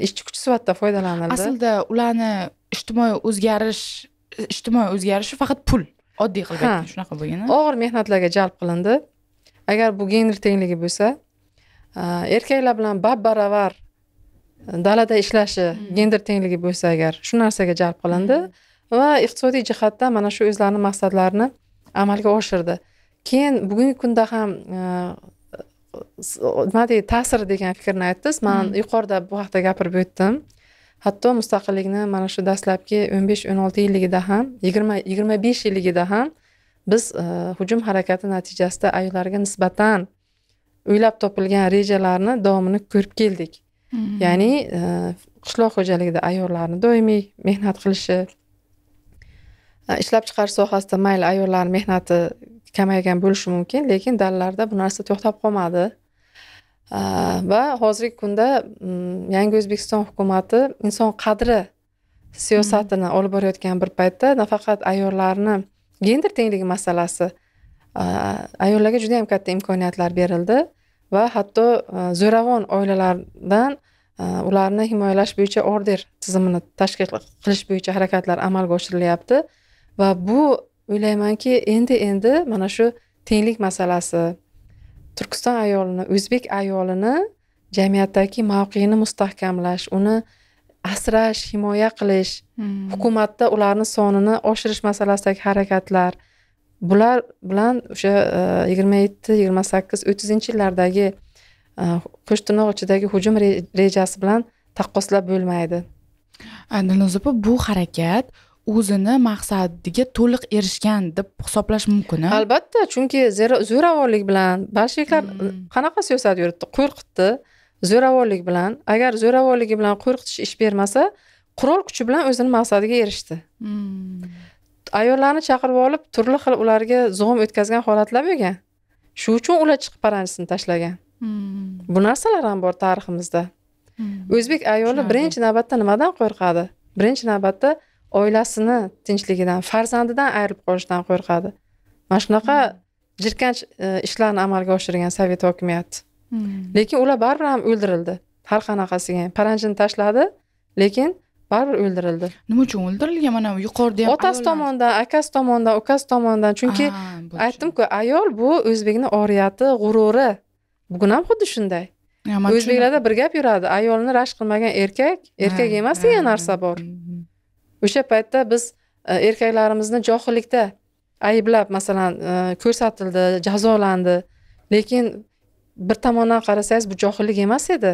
ishchi kuchi sifatida foydalanildi. Aslida ularni ijtimoiy o'zgarishi faqat pul, oddiy qilib aytganda shunaqa bo'lgan. Og'ir mehnatlarga jalb qilindi. Agar bu gender tengligi bo'lsa, erkaklar bilan bab-baravar dalada ishlashi gender tengligi bo'lsa agar shu narsaga jalb qilindi va iqtisodiy jihatdan mana shu o'zlarining maqsadlarini amalga oshirdi. Keyin bugungi kunda ham nima deydi, ta'sir degan fikrni aytdingiz. Men yuqorida bu haqda gapirib o'tdim. Hatto mustaqillikni mana shu dastlabki 15-16 yilligida ham, 20-25 yilligida ham biz hujum harakati natijasida ayollarga nisbatan o'ylab topilgan rejalarni davomini ko'rib keldik. Ya'ni qishloq xo'jaligida ayollarni doimiy mehnat qilishi, ishlab chiqarish sohasida mayli ayollar mehnati kamaygan bo'lishi mumkin, lekin dalalarda bu narsa to'xtab qolmadi. Va hozirgi kunda yangi O'zbekiston hukumati inson qadri siyosatini olib borayotgan bir paytda nafaqat ayollarni gender tengligi masalasi, ayollarga juda ham katta imkoniyatlar berildi va hatto zo'ravon oilalardan Ularni himoyalash bo'yicha order tizimini tashkil qilish bo'yicha harakatlar amalga oshirilyapti va bu o'ylaymanki, endi mana shu tenglik masalasi, Turkiston ayolini, o'zbek ayolini jamiyatdagi mavqeini mustahkamlash, uni asrash, himoya qilish, hukumatda ularni sonini oshirish masalasidagi harakatlar, bular bilan o'sha 27, 28, 30 yillardagi qo'shtirnoq ichidagi hujum rejasi bilan taqqoslab bo'lmaydi. Dilnoza opa, bu harakat o'zini maqsadiga to'liq erishgan deb hisoblash mumkin? Albatta, chunki zo'ravonlik bilan bolsheviklar qanaqa siyosat yuritdi? Qo'rqitdi zo'ravonlik bilan. Agar zo'ravonligi bilan qo'rqitish ish bermasa, qurol kuchi bilan o'zini maqsadiga erishdi. Ayollarni chaqirib olib, turli xil ularga zug'um o'tkazgan holatlar bo'lgan. Shu uchun ular chiqib paranjisini tashlagan. Bu narsalar ham bor tariximizda. O'zbek ayoli birinchi navbatda nimadan qo'rqadi? Birinchi navbatda oilasini tinchligidan, farzandidan ayrilib qolishdan qo'rqadi. Mana shunaqa jirkanch ishlarni amalga oshirgan sovet hokimiyati. Lekin ular baribir ham o'ldirildi. Har qanaqasiga ham paranjini tashladi, lekin baribir o'ldirildi. Nima uchun o'ldirilgan? Mana yuqorida ham otasi tomonidan, akasi tomonidan, ukasi tomonidan. Chunki aytdim-ku, ayol bu o'zbekning oriyati, g'ururi. Bugun ham xuddi shunday. O'zbeklarda bir gap yuradi, ayolni rashk qilmagan erkak, erkak emas degan narsa bor. O'sha paytda biz erkaklarimizni johillikda ayblab, masalan, ko'rsatildi, jazolandi. Lekin bir tomondan qarasangiz bu johillik emas edi.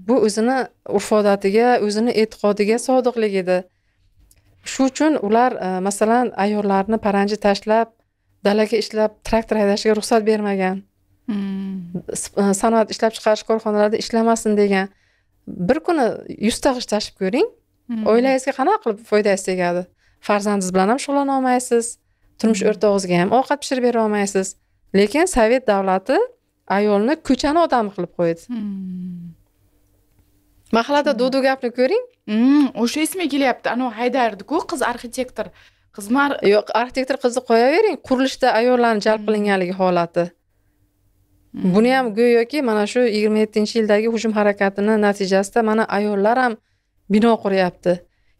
Bu o'zini urf-odatiga, o'zini e'tiqodiga sodiqlik edi. Shu uchun ular masalan ayollarni paranji tashlab, dalaga ishlab, traktor haydashga ruxsat bermagan. Sanoat ishlab chiqarish korxonalarida ishlamasin degan. Bir kuni 100 ta g'isht tashib ko'ring, oilangizga qanaqa qilib foydasi tegadi? Farzandingiz bilan ham shug'ullana olmaysiz, turmush o'rtog'ingizga ham ovqat pishirib bera olmaysiz. Lekin sovet davlati ayolni ko'chani odami qilib qo'ydi. Mahallada dudu gapni ko'ring. O'sha esimga kelyapti. Ana haydardi-ku, qiz arxitektor. Qizmar yo'q, arxitektor qizni qo'yavering, qurilishda ayollarni jalb qilinganligi holati. Buni ham go'yoki mana shu 27-yildagi hujum harakatini natijasida mana ayollar ham bino quryapti.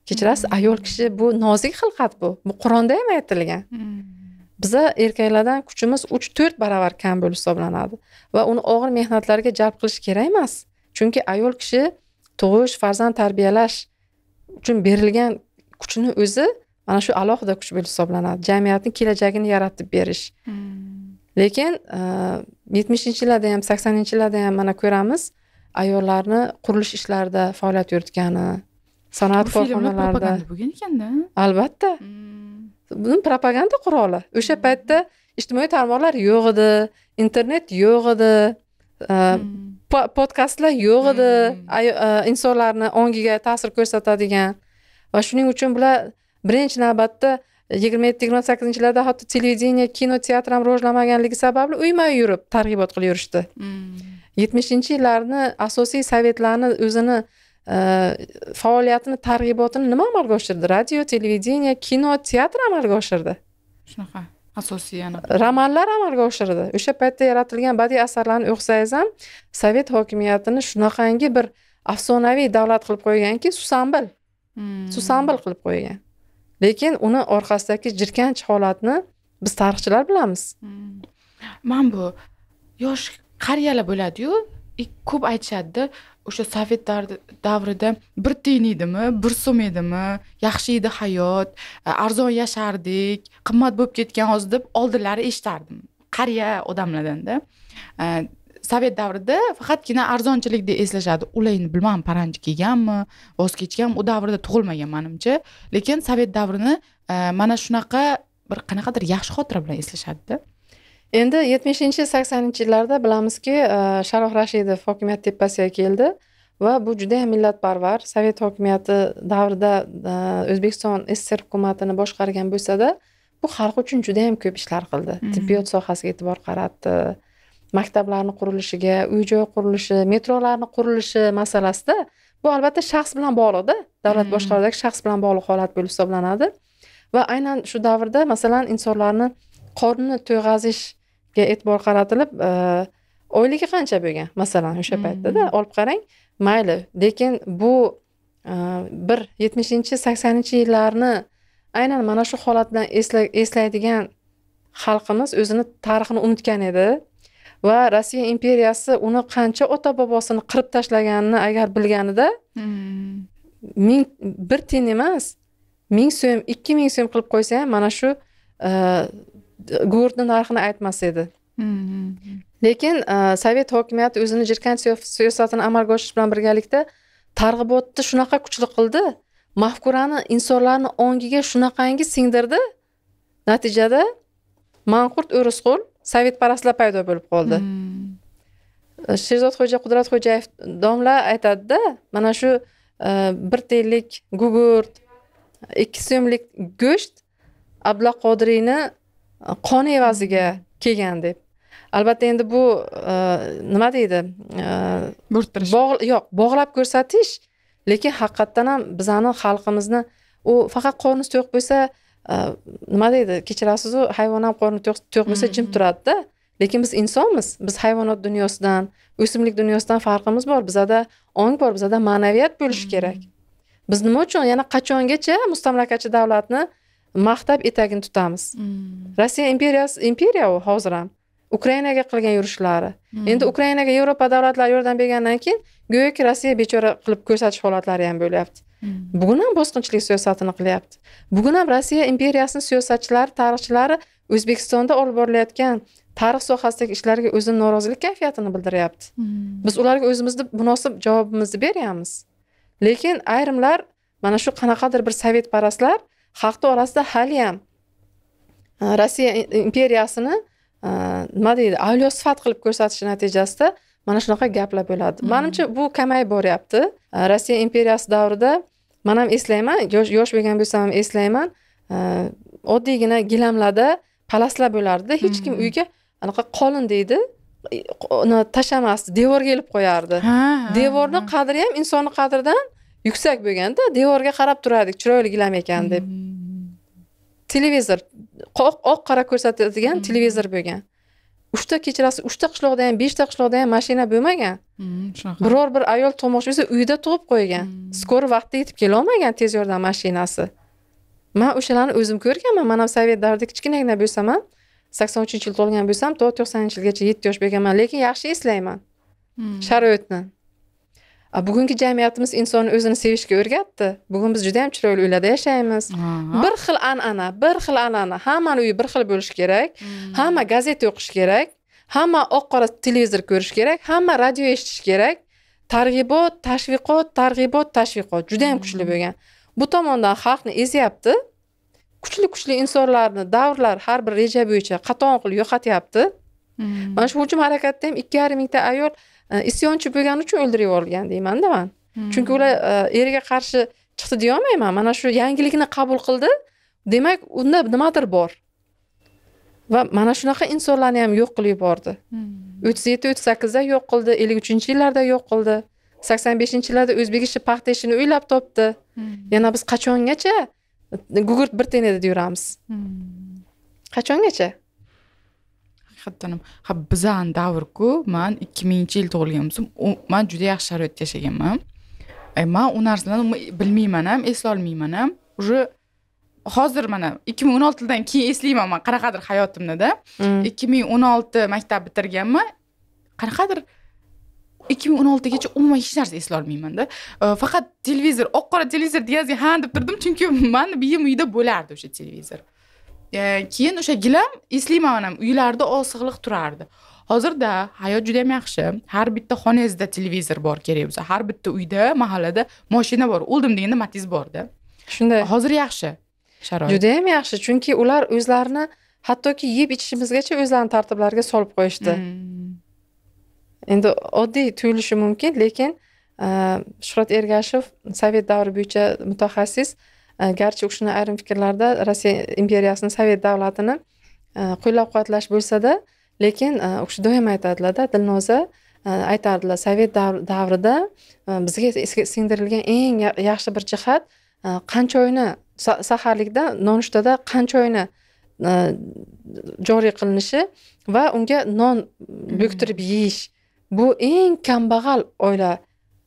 Kechirasiz, ayol kishi bu nozik xilqat bu. Bu Qur'onda ham aytilgan. Biza erkaklardan kuchimiz 3-4 barobar kam bo'lib hisoblanadi va uni og'ir mehnatlarga jalb qilish kerak emas. Chunki ayol kishi tug'ish, farzand tarbiyalash uchun berilgan kuchini o'zi mana shu alohida kuch bo'lib hisoblanadi. Jamiyatning kelajagini yaratib berish. Lekin 70-yillarda ham, 80-yillarda ham mana ko'ramiz, ayollarni qurilish ishlarida faoliyat yuritgani, sanoat korxonalarida propaganda bo'lgan ekanda. Albatta. Buni propaganda quroli. O'sha paytda ijtimoiy tarmoqlar yo'q edi, internet yo'q edi, podkastlar yo'q edi, insonlarni ongiga ta'sir ko'rsatadigan. Va shuning uchun bular birinchi navbatda 27-28 yillarda hatto televideniye, kino, teatr ham rivojlanmaganligi sababli uyma-uy yurib targ'ibot qilib yurishdi. 70-yillarni asosiy sovetlarni o'zini faoliyatini, targ'ibotini nima amalga oshirdi? Radio, televideniye, kino, teatr amalga oshirdi. Shunaqa asosiy yana romanlar amalga oshirdi. O'sha paytda yaratilgan badiiy asarlarni o'qisangiz ham sovet hokimiyatini shunaqangi bir afsonaviy davlat qilib qo'yganki, susambil. Susambil qilib qo'ygan. Lekin uni orqasidagi jirkanch holatni biz tarixchilar bilamiz. Men bu yosh qariyalar bo'ladi-yu, ko'p aytishadi, o'sha sovet davrida bir tiyin edimi, bir so'm edimi, yaxshi edi hayot, arzon yashardik, qimmat bo'lib ketgan hozir deb oldinlari eshitardim. Qariya odamlardan-da. Sovet davrida faqatgina arzonchilik deb eslashadi. Ular endi bilmadim, paranji kiyganmi, voz kechganmi, u davrda tug'ilmagan menimcha. Lekin sovet davrini mana shunaqa bir qanaqadir yaxshi xotira bilan eslashadi-da. Endi 70-80 yillarda bilamizki, Sharof Rashidov hokimiyat tepasiga keldi va bu juda ham millatparvar. Sovet hokimiyati davrida O'zbekiston SSR hukumatini boshqargan bo'lsa-da, bu xalq uchun juda ham ko'p ishlar qildi. Tibbiyot sohasiga e'tibor qaratdi. Maktablarni qurilishiga, uy-joy qurilishi, metrolarni qurilishi masalasida bu albatta shaxs bilan bog'liqda, davlat boshqaruvidagi shaxs bilan bog'liq holat bo'lib hisoblanadi. Va aynan shu davrda masalan insonlarni qornini to'yg'azishga e'tibor qaratilib, Oyligi qancha bo'lgan masalan o'sha paytda-da, olib qarang, mayli, lekin bu bir 70-chi 80-chi yillarni aynan mana shu holat bilan eslaydigan xalqimiz o'zini tarixini unutgan edi va Rossiya imperiyasi uni qancha ota-bobosini qirib tashlaganini agar bilganida 1001 tiyin emas, 1000 so'm, 2000 so'm qilib qo'ysa ham mana shu gugurtni narxini aytmas edi. Lekin Sovet hokimiyati o'zini jirkanch siyosatini amalga oshirish bilan birgalikda targ'ibotni shunaqa kuchli qildi, mafkurani insonlarni ongiga shunaqangi singdirdi. Natijada manqurt o'risqul sovetparastlar paydo bo'lib qoldi. Sherzod Xo'ja, Qudrat Xo'jayev domla aytadi-da, mana shu 1 tiyinlik gugurt, 2 so'mlik go'sht Abdulla Qodiriyni qoni evaziga kelgan deb. Albatta endi bu nima deydi? Bo'rttirish. Yo'q, bog'lab ko'rsatish, lekin haqiqatdan ham bizani xalqimizni u faqat qorni to'q bo'lsa, nima deydi, kechirasiz, u hayvon ham qorni to'q bo'lsa jim turadi-da. Lekin biz insonmiz, biz hayvonot dunyosidan, o'simlik dunyosidan farqimiz bor. Bizada ong bor, bizada ma'naviyat bo'lishi kerak. Biz nima uchun yana qachongacha mustamlakachi davlatni maqtab etagini tutamiz? Rossiya imperiyasi imperiya u hozir ham. Ukrainaga qilgan yurishlari. Endi Ukrainaga Yevropa davlatlari yordam bergandan keyin go'yoki Rossiya bechora qilib ko'rsatish holatlari ham bo'lyapti. Bugun ham bosqinchilik siyosatini qilyapti. Bugun ham Rossiya imperiyasining siyosatchilari, tarixchilari O'zbekistonda olib borilayotgan tarix sohasidagi ishlarga o'zini norozilik kayfiyatini bildiryapti. Biz ularga o'zimizni munosib javobimizni beryapmiz. Lekin ayrimlar mana shu qanaqadir bir sovetparastlar xalqni orasida hali ham Rossiya imperiyasini nima deydi, avliyo sifat qilib ko'rsatish natijasida mana shunaqa gaplar bo'ladi. Menimcha bu kamayib boryapti. Rossiya imperiyasi davrida men ham eslayman, yosh bo'lgan bo'lsam ham eslayman, oddiygina gilamlarda palaslar bo'lardi. Hech kim uyga anaqa qolin deydi, uni tashamasdi, devorga ilib qo'yardi. Devorning qadri ham insonning qadridan yuksak bo'lganda, devorga qarab turardik, chiroyli gilam ekan deb. Televizor, oq qora ko'rsatadigan televizor bo'lgan. 3ta kechirasi, 3ta qishloqda ham, 5ta qishloqda ham mashina bo'lmagan. Biror bir ayol tug'moqchi bo'lsa, uyda tug'ib qo'ygan. Skori vaqtda yetib kela olmagan tez yordam mashinasi. Men o'shalarni o'zim ko'rganman. Men ham sovet davrida kichkinagina bo'lsam ham, 83-yil tug'ilgan bo'lsam, to 90-yilgacha 7 yosh bo'lganman, lekin yaxshi eslayman sharoitni. Bugungi jamiyatimiz insonni o'zini sevishga o'rgatdi. Bugun biz juda ham chiroyli uylarda yashaymiz. Bir xil an'ana, bir xil an'ana, hammani uyi bir xil bo'lishi kerak, hamma gazeta o'qish kerak, hamma oq-qora televizor ko'rish kerak, hamma radio eshitish kerak. Targ'ibot, tashviqot, targ'ibot, tashviqot juda ham kuchli bo'lgan. Bu tomondan xalqni ezyapti. Kuchli-kuchli insonlarni davrlar har bir reja bo'yicha qat'on qilib yo'qotyapti. Mana shu hujum harakatida ham 2,5 mingta ayol isyonchi bo'lgani uchun o'ldirib yuborilgan deyman-da men. Chunki ular eriga qarshi chiqdi deya olmayman. Mana shu yangilikni qabul qildi. Demak, unda nimadir bor. Va mana shunaqa insonlarni ham yo'q qilib yubordi. 37-38 da yo'q qildi, 53-yillarda yo'q qildi. 85-yillarda o'zbek ishi paxta ishini o'ylab topdi. Yana biz qachongacha gugurt bir tiyin edi deyuramiz. Qachongacha? Haqiqatan ham, ha, bizani davr-ku, men 2000-yil tug'ilgan bo'lsam, men juda yaxshi sharoitda yashaganman. Men u narsalarni bilmayman ham, eslolmayman ham. Уже hozir mana 2016dan keyin eslayman men qanaqadir hayotimni-da. 2016 maktab bitirganman. Qanaqadir 2016 gacha umuman hech narsa eslolmayman-da. Faqat televizor, oq-qora televizor deganingizga ha deb turdim, chunki meni biyim uyda bo'lardi o'sha televizor. Keyin o'sha gilam eslayman ham, uylarda osig'liq turardi. Hozirda hayot juda ham yaxshi. Har bitta xonangizda televizor bor kerak bo'lsa, har bitta uyda, mahallada mashina bor. O'ldim deganda Matiz bor-da. Shunday. Hozir yaxshi sharoit. Juda ham yaxshi, chunki ular o'zlarini hattoki yeb ichishimizgacha o'zlarini tartiblariga solib qo'yishdi. Endi oddiy tuyulishi mumkin, lekin Shuhrat Ergashev sovet davri bo'yicha mutaxassis, garchi u kishini ayrim fikrlarida Rossiya imperiyasini, sovet davlatini qo'llab-quvvatlash bo'lsa-da, lekin u kishi doim aytadilar-da, Dilnoza aytardilar, sovet davrida bizga singdirilgan eng yaxshi bir jihat qanchoyni saharlikda, nonushtada qanchoyni joriy qilinishi va unga non bo'ktirib yeyish, bu eng kambag'al oila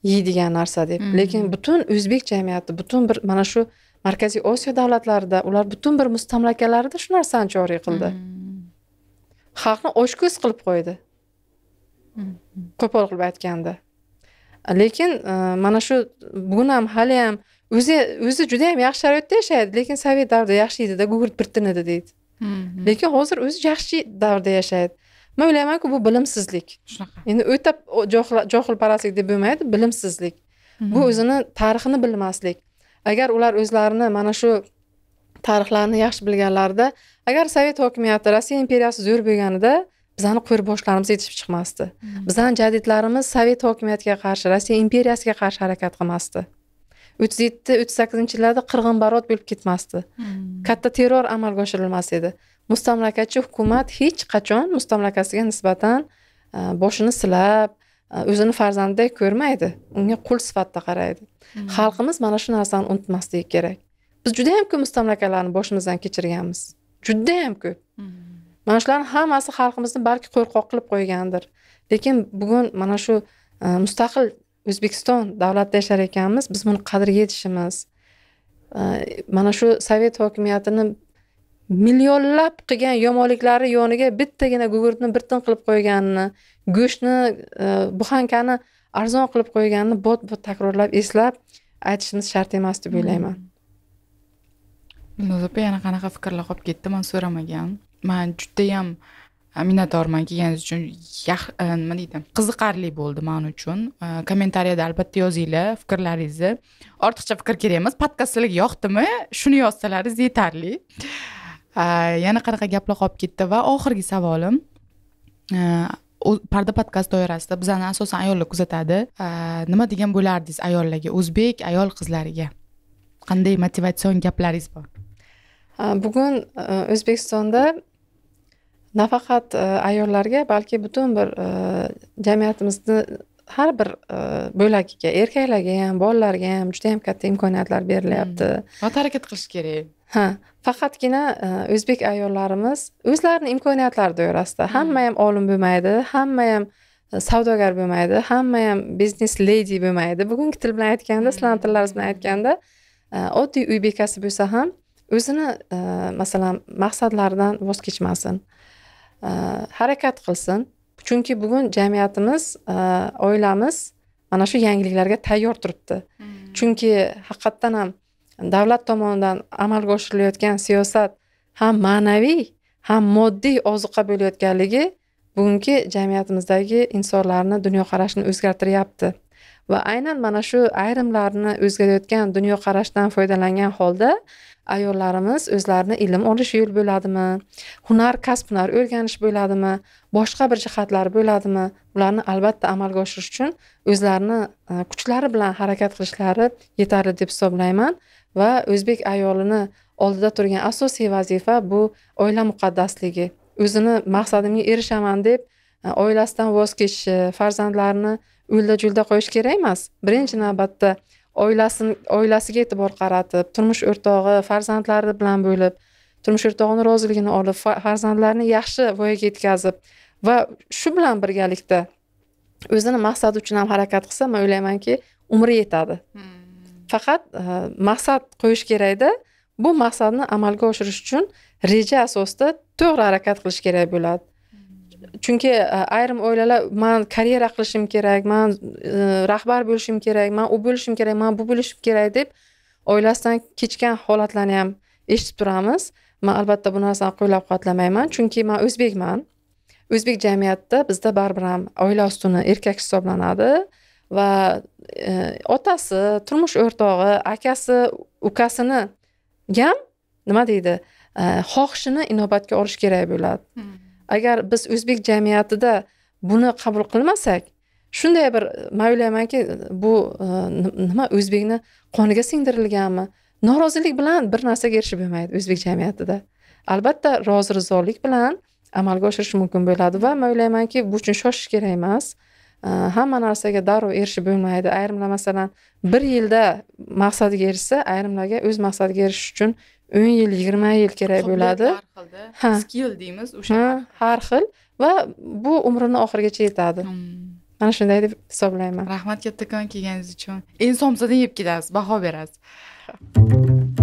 yeydigan narsa deb. Lekin butun o'zbek jamiyati, butun bir mana shu Markaziy Osiyo davlatlarida ular butun bir mustamlakalarida shu narsani joriy qildi. Xalqni ochko'z qilib qo'ydi. Qo'pol qilib aytganda. Lekin mana shu bugun ham hali ham o'zi juda ham yaxshi sharoitda yashaydi, lekin sovet davrida yaxshi edi-da, gugurt bir tin edi deydi. Lekin hozir o'zi yaxshi davrda yashaydi. Men o'ylaymanki, bu bilimsizlik. Shunaqa. Endi o'ta johilparastlik deb bo'lmaydi, bilimsizlik. Bu o'zini tarixini bilmaslik. Agar ular o'zlarini mana shu tarixlarni yaxshi bilganlarida, agar sovet hokimiyati, Rossiya imperiyasi zo'r bo'lganida bizani qo'rboshlarimiz yetishib chiqmasdi. Bizani jadidlarimiz sovet hokimiyatiga qarshi, Rossiya imperiyasiga qarshi harakat qilmasdi. 37-38 yillarda qirg'inbarot bo'lib ketmasdi. Katta terror amalga oshirilmas edi. Mustamlakachi hukumat hech qachon mustamlakasiga nisbatan boshini silab, o'zini farzandidek ko'rmaydi. Unga qul sifatida qaraydi. Xalqimiz mana shu narsani unutmasligi kerak. Biz juda ham ko'p mustamlakalarni boshimizdan kechirganmiz. Juda ham ko'p. Mana shularning hammasi xalqimizni balki qo'rqoq qilib qo'ygandir. Lekin bugun mana shu mustaqil O'zbekiston davlatida yashar ekanmiz, biz buni qadriga yetishimiz, mana shu sovet hokimiyatini millionlab qilgan yomonliklari yoniga bittagina gugurtni bir tin qilib qo'yganini, go'shtni, buxankani arzon qilib qo'yganini bot-bot takrorlab eslab aytishimiz shart emas deb o'ylayman. Dilnoza opa, yana qanaqa fikrlar qolib ketdi, men so'ramagan. Men judayam minnatdorman kelganingiz uchun. Nima deydi, qiziqarli bo'ldi men uchun. Kommentariyada albatta yozinglar fikrlaringizni. Ortiqcha fikr kerak emas, podkast sizlarga yoqdimi, shuni yozsalaringiz yetarli. Yana qanaqa gaplar qolib ketdi va oxirgi savolim, Parda podkast doirasida bizani asosan ayollar kuzatadi. Nima degan bo'lardingiz ayollarga, o'zbek ayol qizlariga? Qanday motivatsion gaplaringiz bor? Bugun O'zbekistonda nafaqat ayollarga, balki butun bir jamiyatimizni har bir bo'lagiga, erkaklarga ham, bolalarga ham juda ham katta imkoniyatlar berilyapti. Va harakat qilish kerak. Ha, faqatgina o'zbek ayollarimiz o'zlarini imkoniyatlari doirasida, hamma ham olim bo'lmaydi, hamma ham savdogar bo'lmaydi, hamma ham biznes ledi bo'lmaydi. Bugungi til bilan aytganda, sizlarning tillaringiz bilan aytganda, oddiy uy bekasi bo'lsa ham o'zini masalan maqsadlaridan voz kechmasin. Harakat qilsin. Chunki bugun jamiyatimiz, oilamiz mana shu yangiliklarga tayyor turibdi. Chunki haqiqatdan ham davlat tomonidan amalga oshirilayotgan siyosat ham ma'naviy, ham moddiy ozuqa bo'layotganligi bugungi jamiyatimizdagi insonlarni dunyoqarashini o'zgartiryapti. Va aynan mana shu ayrimlarni o'zgarayotgan dunyoqarashdan foydalangan holda ayollarimiz o'zlarini ilm olish yo'l bo'ladimi, hunar, kasb hunar o'rganish bo'ladimi, boshqa bir jihatlar bo'ladimi, ularni albatta amalga oshirish uchun o'zlarini kuchlari bilan harakat qilishlari yetarli deb hisoblayman. Va o'zbek ayolini oldida turgan asosiy vazifa bu oila muqaddasligi. O'zini maqsadimga erishaman deb oilasidan voz kechishi, farzandlarini o'lda-julda qo'yish kerak emas. Birinchi navbatda oilasiga e'tibor qaratib, turmush o'rtog'i, farzandlari bilan bo'lib, turmush o'rtog'ini roziligini olib, farzandlarini yaxshi voyaga yetkazib va shu bilan birgalikda o'zini maqsadi uchun ham harakat qilsa, men o'ylaymanki, umri yetadi. Faqat maqsad qo'yish kerakda, bu maqsadni amalga oshirish uchun reja asosida to'g'ri harakat qilish kerak bo'ladi. Chunki ayrim oilalar men karyera qilishim kerak, men rahbar bo'lishim kerak, men u bo'lishim kerak, men bu bo'lishim kerak deb oilasidan kechgan holatlarni ham eshitib turamiz. Men albatta bu narsani qo'llab-quvvatlamayman, chunki men o'zbekman. O'zbek jamiyatida bizda baribir ham oila ustuni erkak hisoblanadi va otasi, turmush o'rtog'i, akasi, ukasini ham nima deydi, xohishini inobatga olish kerak bo'ladi. Agar biz o'zbek jamiyatida buni qabul qilmasak, shunday bir men o'ylaymanki, bu nima o'zbekni qoniga singdirilganmi? Norozilik bilan bir narsaga erishib bo'lmaydi o'zbek jamiyatida. Albatta rozi rizolik bilan amalga oshirish mumkin bo'ladi va men o'ylaymanki, bu uchun shoshish kerak emas. Hamma narsaga darrov erishib bo'lmaydi. Ayrimlar masalan 1 yilda maqsadiga erishsa, ayrimlarga o'z maqsadiga erishish uchun 10 yil, 20 yil kerak bo'ladi. Har xilda. Skill deymiz o'sha. Har xil va bu umrini oxirigacha yetadi. Mana shunday deb hisoblayman. Rahmat kattakon kelganingiz uchun. Endi somsadan yeb ketasiz, baho berasiz.